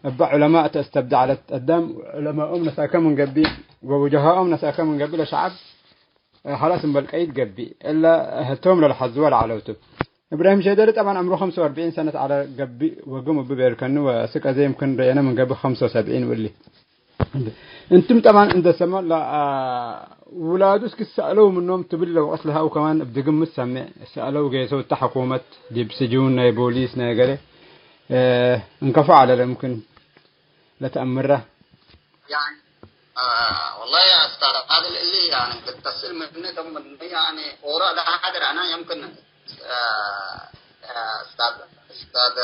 እበ ዑለማእ ተአስተብደ ዐለት አዳም፣ ዑለማኦም ነስአከ ምን ገብእ ወውጀሃኦም ነስአከ ምን ገብእ ለሸዐብ፣ አ፣ ኸላስ እምበል ቀይድ ገብእ፣ እለ ህቶም ለልሐዝወ ለዐለው ቱ። እብራሂም ሼደሊ ጠብዐን ዕምሩ ኸምሰ ወአርብዒን ሰነት ዐለ ገብእ ወግም እብ ቤልከኒ ወስክ አዜ ይምክን ረኤነ ምን ገብእ ኸምሰ ወሰብዒን ወእሊ። እንቱም ጠብዐን እንደ ሰመዕ ለ-፣ አ፣ ውላዱ እስክ ሰአለው ምኖም ትብል ለወቅት ለሀው ከማን እብ ድግም ምሰሜዕ ሰአለው ጌሰው እተ ሕኩመት ዲብ ስጁን ናይ ቦሊስ ናይ ገሌ፣ እ፣ እንከፎ ዐለ ለምክን። ለተአምረ። ያኒ፣ አ፣ ወላሂ ያ እስታዝ ፋድል እሊ ያኒ ልተስል ምኒ ከም ምኒ ያኒ ኦሮ ለሐድር አና የምክን፣ አ፣ አ፣ እስታዝ፣ እስታዝ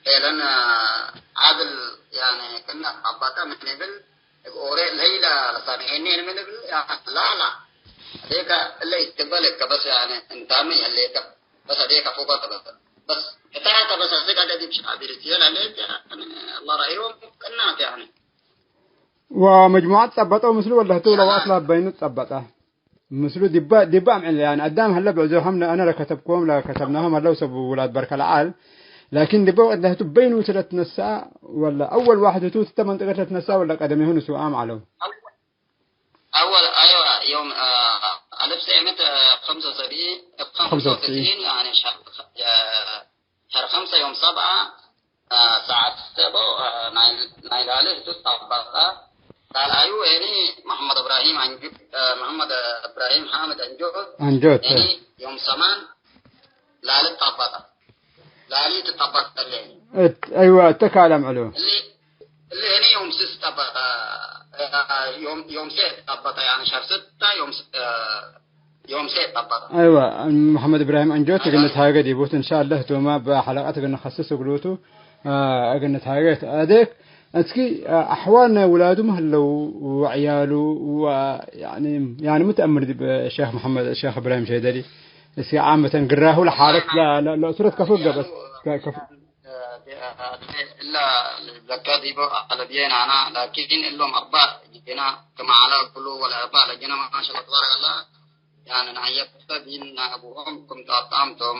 ሄለን፣ አ፣ ዓድል ያኒ ክና አባታ ምን ይብል እብ ኦሬ ለይላ ለሳምዔኒ ምን ይብል ያ ላላ አዴከ እለ ኢትበል እከ በስ ያኒ እንታሚ ህሌከ በስ አዴከ ፎቀ በስ በስ እታተ በስ አስቅ አደ ዲብ ሻዕቢርትዮ ለሌት ያኒ አላህ ረሂሙ ቅናት ያኒ ወመጅሙዐት ጸበጠው ምስሉ ወለህቱ ለዋት ላበይኑ ጸበጠ። ምስሉ ዲበ፣ ዲበ አምዕል፣ ያኒ አዳም ሀለ ብዕዞ ሐምነ አነ ለከተብኮም ለከተብናሆም ሀለው ሰብ ውላድ በርከ ለዐል። ላኪን ዲበ ወቅት ለህቱ በይኑ ለትነሰአ ወለ አወል ዋሕድ ህቱ ትተ መንጠቀት ለትነሰአ ወለ ቀደሜሁ ንሱአም ዐለው። አወል፣ አይወ፣ ዮም፣ አ፣ አልፍ ሰነት፣ አ፣ ኸምሰ ወሰብዒን፣ ኸምሰ ወሰብዒን። ኸምሰ ወሰብዒን፣ ያኒ ሸህር፣ አ፣ ሸህር ኸምሰ ዮም ሰብዓ፣ አ፣ ሰዓት ሰቦ፣ አ፣ ናይ-፣ ናይ ላሊ ህቱ ጠበቀ። ካልአዩ ኤኒ መሐመድ እብራሂም አንጆ፣ አ፣ መሐመድ እብራሂም ሓምድ አንጆ፣ አንጆት። ኤኒ ዮም ሰማን ላሊ ጠበቀ። ላሊ ትጠበቀ እለ። እት፣ አይዋ፣ እተ ካልአም ዐሎ። እሊ፣ እሊ ኤኒ ዮም ስስ ጠበቀ፣ አ፣ ዮም፣ ዮም ሴ ጠበቀ፣ ያኒ ሸህር ስተ ዮም ስ-፣ አ፣ ዮም ሴ ጠበቀ። አይዋ፣ መሐመድ እብራሂም አንጆት እግል ንትሃገ ዲቡት፣ እንሻአላህ፣ ቶማ በሐለቀት እግል ንኸስስ እግሉቱ፣ አ፣ እግል ንትሃገ። አዴክ፣ እስኪ፣ አ፣ አሕዋል ናይ ውላዱ ምን ህለው ወዕያሉ ወ-፣ ያኒ፣ ያኒ ምን ተአምር ዲብ ሼክ መሐመድ፣ ሼክ እብራሂም ሸይደሊ፣ እስኪ ዓመተን ግራሁ ለሓለት ለ-፣ ለ-፣ ለእሱረት ከፎ ገበት፣ ከ-፣ ከፎ እለ ልብለከ ዲቦ አለብዬን አና፣ ላኪን እሎም አርባዕ ጅነ ክም ዐለ እግሉ ወለአርባዕ ለጅነ ማሻአላህ ተባረከላህ። ያኒ ነሐየተ ዲን አቡሆም ክም ጣጣምቶም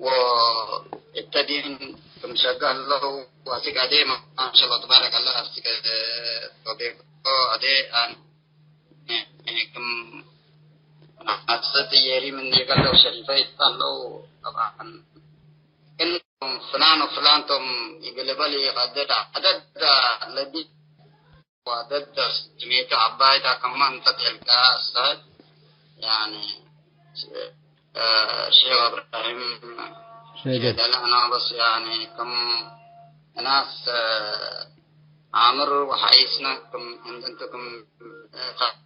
ወእተ ዲን ክም ሸገ ህለው ወአስክ አዴ ማሻአላህ ተባረከላህ አስክ ቶቤኮ አዴ አን ክም ናሰት የሪ ምን የቀለው ሸሪፈ ይጣለው ጠብዓን ፍላን ወፍላን ቶም ይግልበል ይቀድር ዐደድ ለዲ ወደድ ስሜቱ ዐባይ ታ ከማን ተትዕልቃ እሰ ያኒ ሼክ እብራሂም ሼክ ሼክ ደለዕና በስ ያኒ ክም እናስ ዓምር ወሐይስነ ክም እንቱ ክም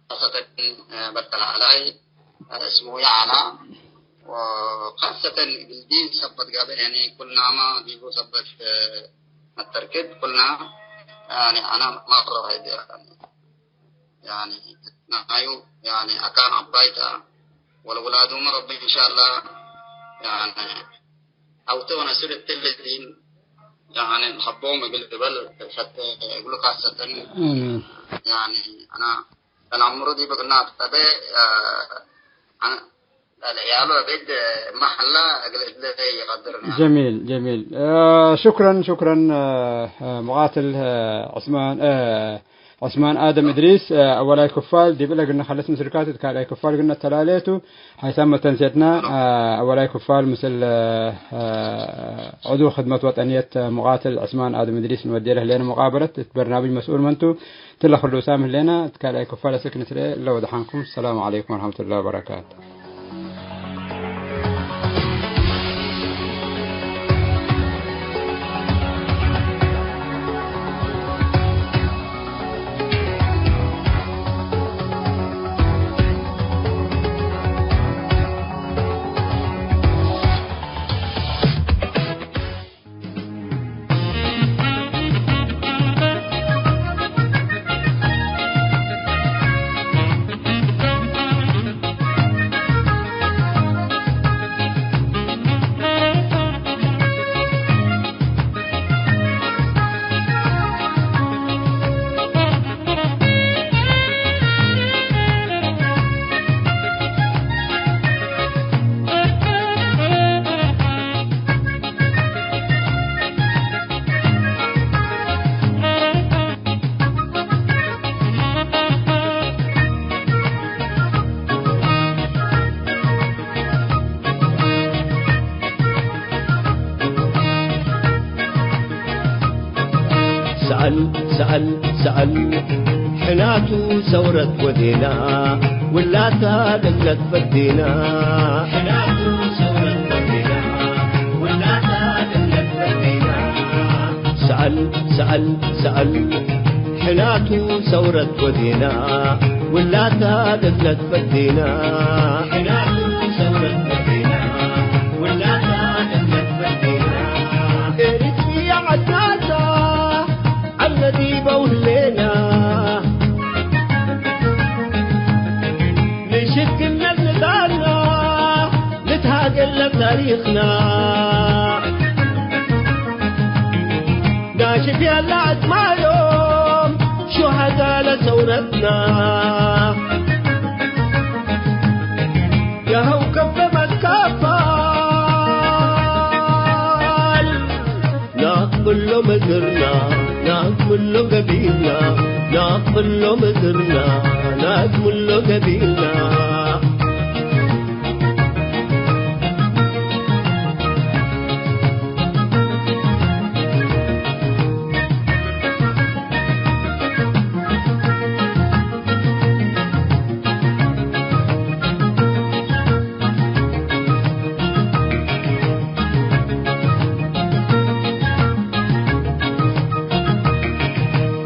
ካሰተን በተላላይ እስሙ ያዕላ ወካሰተን እግል ዲን ሰበት ጋብእ፣ ያኒ፣ ኩልናመ ዲቡ ሰበት መተርክብ ኩልና፣ ያኒ፣ አነ መቅረብ ሀይብ፣ ያኒ፣ ያኒ፣ ናዩ፣ ያኒ፣ አካን ዐባይ ተ፣ ወለውላዱመ ረቢ ኢንሻአላህ፣ ያኒ፣ ዐውተ ወነስር እትለ ዲን፣ ያኒ፣ ሐቦም እግል ልበል ፈተ እግሉ ካሰተን፣ አሚን። ያኒ፣ አነ ለልዐምሩ ዲብ እግልና አትቀቤ፣ አ፣ አ፣ ለዕያሉ አቤድ መሐላ እግል እግለ ይቀድርና። ጀሚል፣ ጀሚል። አ፣ ሹክረን፣ ሹክረን፣ አ፣ አ፣ ሙቃትል፣ አ፣ ዑስማን፣ አ፣ ዑስማን አደም እድሪስ፣ አ፣ አወላይ ክፋል ዲብ እለ ግነ ከለስ ምስልካት እት ካልኣይ ክፋል ግነ ተላሌቱ። ሐይሳም መተንሴትና፣ አ፣ አወላይ ክፋል ምስል፣ አ፣ ዑዱ ክድመት ወጠንየት ሙቃትል ዑስማን አደም እድሪስ ንወዴ ለህሌነ ሙቃበለት እት በርናምጅ መስኡል መንቱ። ትለ ክሉ ሳም ህሌነ፣ እት ካልኣይ ክፋል አስክ ንትርኤ፣ እለ ወደሓንኩም። ሰላም ዐለይኩም ወረሕመቱላሂ ወበረካቱ። ሰአል፣ ሰአል፣ ሰአል፣ ሕናቱ ሰውረት ወዴና፣ ውላታ ለግለት ፈዴና። ሕናቱ ሰውረት ወዴና፣ ውላታ ለግለት ፈዴና። ሰአል፣ ሰአል፣ ሰአል፣ ሕናቱ ሰውረት ወዴና፣ ውላታ ለግለት ፈዴና። ሕናቱ ሰውረት ወዴና፣ ውላታ ለግለት ፈዴና። ኤሪትርያ ዐድናታ፣ ዐድነ ዲበ ውህሌና፣ ንሽክነት ንዳልና፣ ንትሃገር ለታሪክና። ናሽፍ ያለ አጽማዮም ሹሀዳ ለሰውረትና፣ የሀው ከበ መትከፋል። ናቅብሎ ምድርና፣ ናቅብሎ ገቢርና፣ ናቅብሎ ምድርና፣ ናቅብሎ ገቢርና።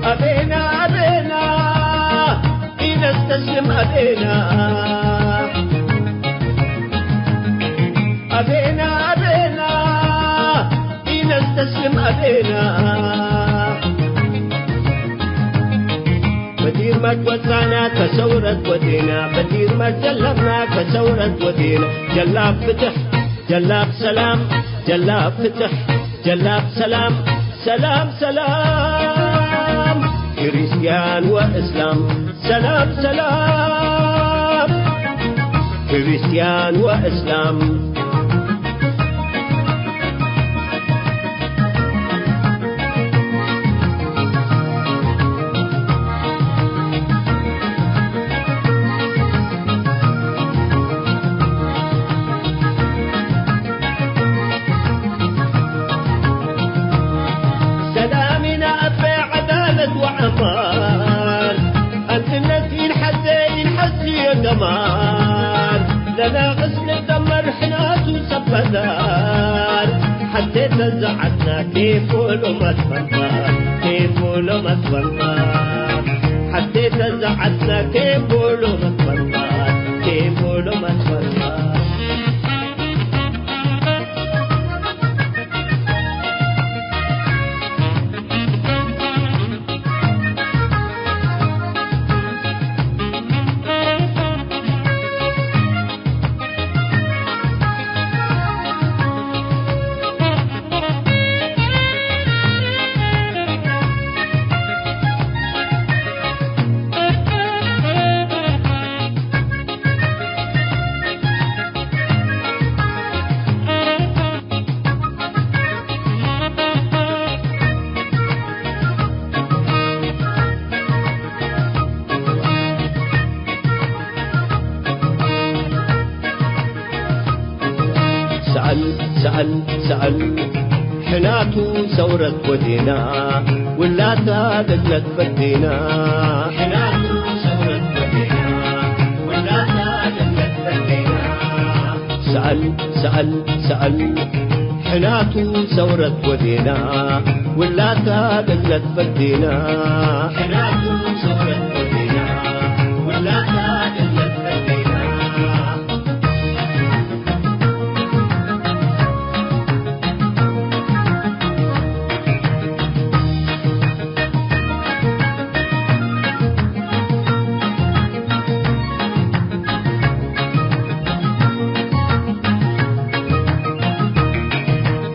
አቤና አቤና ኢነስተስልም አቤና። አቤና አቤና ኢነስተስልም አቤና። በዲር መት ወጣና ከሰውረት ወዴና፣ በዲር መት ጀለብና ከሰውረት ወዴና። ጀላብ ፍትሕ፣ ጀላብ ሰላም፣ ጀላብ ፍትሕ። ጀላብ ሰላም፣ ሰላም፣ ሰላም፣ ክርስቲያን ወእስላም። ሰላም፣ ሰላም፣ ክርስቲያን ወእስላም። ሰላሚና አበ ዐዳለት ወዐማር፣ አንድነት ኢንሐዜ ኢንሐስዮ ደማር፣ ለናቅስ ልደመር ሕናቱ ሰበዳር፣ ሐቴ ተዘዐትና ኬፎ ሎመትፈንታ፣ ኬፎ ሎመትፈንታ፣ ሐቴ ተዘዐትና ኬፎ ሎመትፈንታ፣ ኬፎ ሎመትፈንታ። ሰአል፣ ሰአል፣ ሰአል፣ ሕናቱ ሰውረት ወዴና፣ ውላታ ለግለት ፈዴና። ሕናቱ ሰውረት ወዴና፣ ውላታ ለግለት ፈዴና። ሰአል፣ ሰአል፣ ሰአል፣ ሕናቱ ሰውረት ወዴና፣ ውላታ ለግለት ፈዴና። ሕናቱ ሰውረት ወዴና፣ ውላታ ለግለት ፈዴና።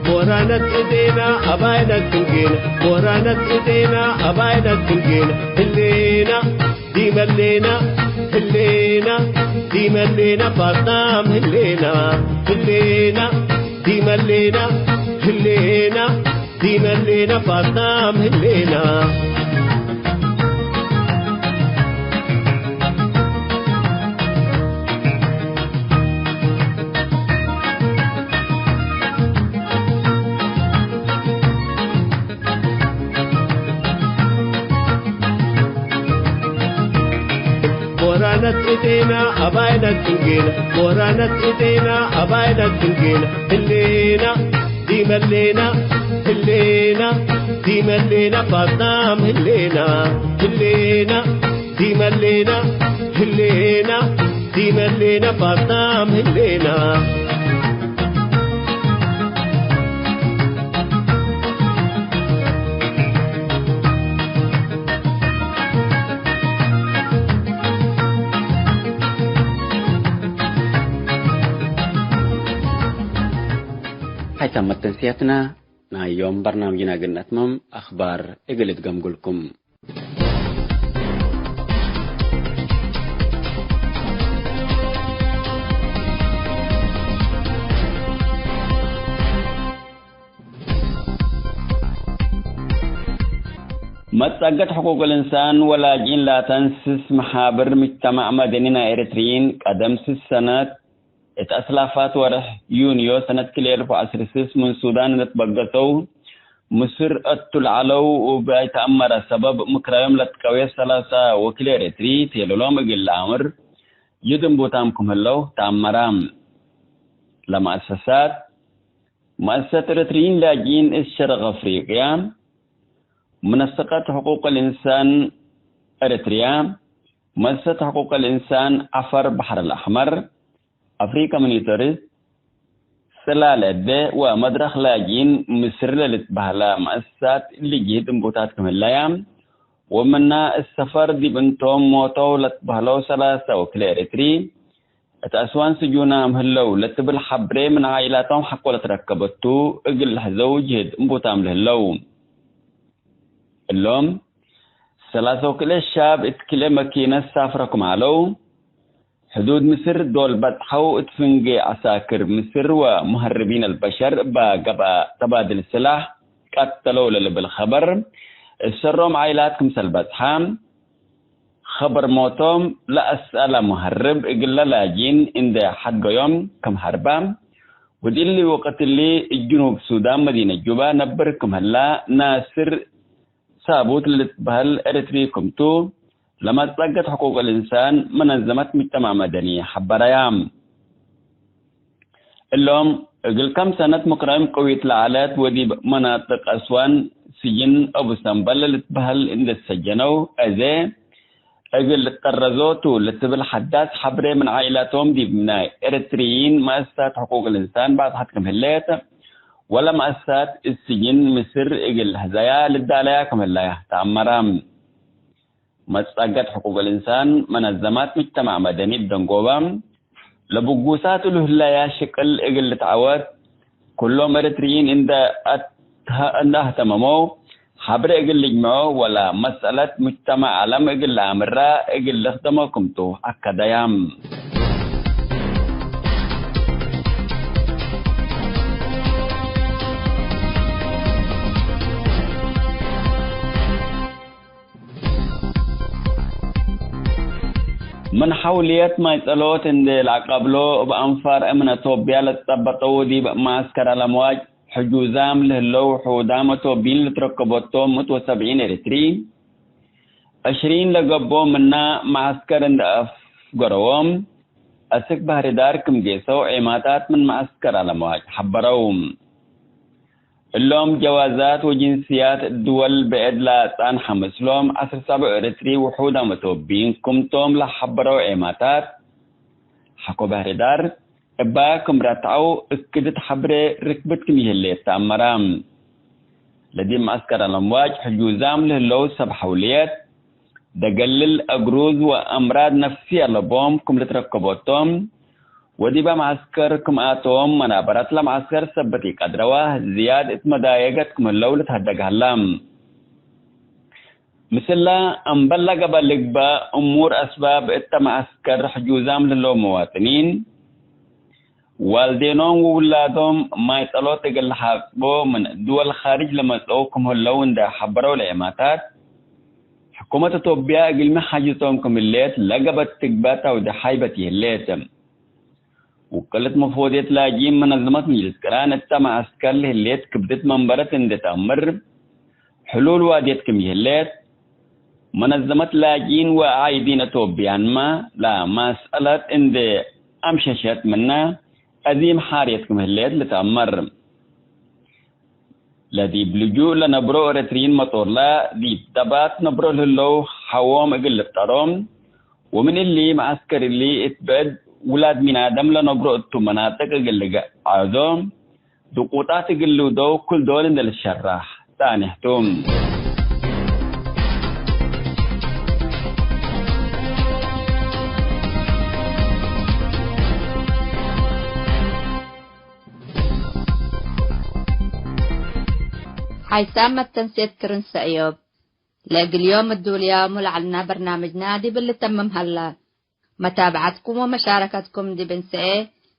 ቦራነት እዴና አባይነት ትንጌና፣ ቦራነት እዴና አባይነት ትንጌና፣ ህሌና ዲመሌና፣ ህሌና ዲመሌና፣ ፋጣም ህሌና፣ ህሌና ዲመሌና፣ ህሌና ዲመሌና፣ ፋጣም ህሌና። ቦራነት እዴና አባይነት ትንጌና፣ ቦራነት እዴና አባይነት ትንጌና፣ ህሌና ዲመሌና፣ ህሌና ዲመሌና፣ ፋጣም ህሌና፣ ህሌና ዲመሌና፣ ህሌና ዲመሌና፣ ፋጣም ህሌና። ሀይታም መተንስያትና ናይ ዮም በርናምጅና እግል ነትመም፣ አኽባር እግል እትገምጉልኩም። መጸገት ሕቁቅ ልንሳን ወላጅኢን ላተንስስ መሓብር ምጅተማዕ መደኒ ናይ ኤረትርዪን፣ ቀደም ስስ ሰነት እት አስላፋት ወርሕ ዩንዮ ሰነት ክልኤ አልፍ ወዐስር ስስ ምን ሱዳን ለትበገሰው ምስር እቱ ለዐለው፣ እብ አይተአመረ ሰበብ ምክራዮም ለትቀዌ ሰላሰ ወኪል ኤረትሪ ቴለሎም እግል ለአምር ይድንቡታም ክም ህለው ተአመረ። ለመአሰሳት፣ መአሰሰት ኤረትርዪን ላጅኢን እት ሸርቅ አፍሪቅያ፣ ሙነሰቀት ሕቁቅ ልእንሳን ኤረትርያ፣ መአሰሰት ሕቁቅ ልእንሳን ዐፈር በሐር አልአሕመር፣ አፍሪካ ሞኒተርስ፣ ጽላል እዴ ወመድረክ ላጅኢን ምስር ለልትበህላ መአሰሳት እሊ ጅህድ እንቡታት ክም ህለያ፣ ወምና እት ሰፈር ዲብ እንቶም ሞተው ለትበህለው ሰላሰ ወክልኤ ኤረትሪ፣ እት አስዋን ስጁናም ህለው ለትብል ሐብሬ ምን ዓኢላቶም ሐቆ ለትረከበቱ እግል ለሐዘው ጅህድ እንቡታም ለህለው። እሎም ሰላሰው ክልኤ ሻብ እት ክልኤ መኪነት ሳፍረ ክም ዐለው፣ ሕዱድ ምስር ዶል በጽሐው እት ፍንጌ ዐሳክር ምስር ወሙሀርቢን አልበሸር እባ ገብአ ተባድል ስላሕ ቀተለው ለልብል ኸበር፣ እሰሮም ዓይላት ክምሰል በጽሐ፣ ኸበር ሞቶም ለአስአለ ሙሀርብ እግለ ላጂን እንዴ ሐድገዮም ክም ሀርበ፣ ወዲሊ ወቅት እሊ እብ ጅኑብ ሱዳን መዲነት ጁባ ነብር ክም ህላ ናስር ሳቡት ለልትበህል ኤረትሪ ክምቱ፣ ለመጸገት ሕቁቅ ልእንሳን መነዘመት ምጅተማዕ መደኒ ሐበረያ። እሎም፣ እግል ከም ሰነት ምክራይም ቅዊት ለዐለት ወዲብ መናጥቅ አስዋን ስጅን አቡ ሰምበል ለልትበህል እንዴ ሰጀነው፣ አዜ እግል ልትጠረዞ ቱ ለትብል ሐዳስ ሐብሬ ምን ዓኢላቶም ዲብ ናይ ኤረትርይን መአሰሳት ሕቁቅ ልእንሳን ባጽሐት ክም ህሌት፣ ወለመአሰሳት እት ስጅን ምስር እግል ህዘያ ልዳለያ ክም ህለያ ተአመረ። መጸገት ሕቁቅ ልእንሳን መነዘማት ምጅተማዕ መደኒ እብ ደንጎበ፣ ለብጉሳት እሉ ህለያ ሽቅል እግል ልትዐወት፣ ክሎም ኤረትርይን እንደ አትሀ-፣ እንደ አህተመመው፣ ሐብሬ እግል ልጅምዖ ወለ መሰለት ሙጅተማዕ ዐለም እግል ለአምራ እግል ልክደሞ ክምቱ አከደያ። ምን ሐውልየት ማይ ጸሎት እንዴ ለአቀብሎ፣ እብ አንፋር እምን አቶብያ ለትጸበጠው ዲብ መዐስከር አለምዋጅ ሕጁዛም ለህለው ሑዳም አቶብይን ልትረከቦቶም ምእት ወሰብዒን ኤረትሪ፣ ዕሽሪን ለገብኦ ምና መዐስከር እንዴ አፍገረዎም፣ አስክ ባህርዳር ክም ጌሰው ዔማታት ምን መዐስከር አለምዋጅ ሐበረው። እሎም ጀዋዛት ወጅንስያት ድወል ብዕድ ለአጻንሐ ምስሎም፣ ዐስር ሰብዕ ኤረትሪ ውሑዳም አቶብይን ክምቶም ለሐበረው ዔማታት፣ ሐቆ ባህርዳር እባ ክም ረትዐው እክድት ሐብሬ ርክብት ክም ይህሌት ተአመረ። ለዲብ መዐስከር አለምዋጅ ሕጁዛም ለህለው ሰብ ሐውልየት፣ ደገልል፣ አግሩዝ ወአምራድ ነፍስየ ለቦም ክም ልትረከቦቶም፣ ወዲበ መዐስከር ክም አቶም መናበረት ለመዐስከር ሰበት ኢቀድረወ፣ ዝያድ እት መዳየገት ክም ህለው ልትሀደግ ሀላ። ምስለ እምበል ለገበ ልግበእ እሙር አስባብ እተ መዐስከር ሕጁዛም ለህለው መዋጥኒን፣ ዋልዴኖም ወውላዶም ማይ ጸሎት እግል ለሓጽቦ ምን ድወል ካርጅ ለመጽአው ክም ህለው እንዴ ሐበረው ለዔማታት፣ ሕኩመት አቶብያ እግልሚ ሓጀቶም ክም ህሌት ለገበት ትግበእ ተውዴሕ ሀይበት ይህሌት። ውቅልት መፍወድየት ላጂን መነዘመት ምጅልስ ቅራን እተ መዐስከር ለህሌት ክብድት መንበረት እንዴ ተአምር፣ ሕሉል ዋድየት ክም ይህሌት፣ መነዘመት ላጂን ወዓይዲን አቶብያንመ ለመስአለት እንዴ አምሸሸት ምነ አዚም ሓርየት ክም ህሌት ልትአመር። ለዲብ ልጁእ ለነብሮ ኤረትርይን መጦርለ ዲብ ደባት ነብሮ ለህለው ሐዎም እግል ልፍጠሮም፣ ወምን እሊ መዐስከር እሊ እት ብዕድ ውላድ ሚናደም ለነብሮ እቱ መናጥቅ እግል ልግዐዞ፣ ድቁጣት እግል ልውደው ክል ዶል እንዴ ልትሸራሕ ጸኔሕ ቱ። ሓይሳም መተንሴት ክርን ሰእዮብ። ለእግል ዮም እዱልያሙ ለዐልና በርናምጅና ዲብ ልተምም ሀላ። መታብዐትኩም ወመሻረከትኩም ዲብ እንሰኤ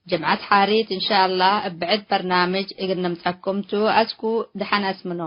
ጅምዐት ሓሪት እንሻአላህ እብ ብዕድ በርናምጅ እግል ንምጸኩም ቱ። አስኩ ደሐን አስምኖ።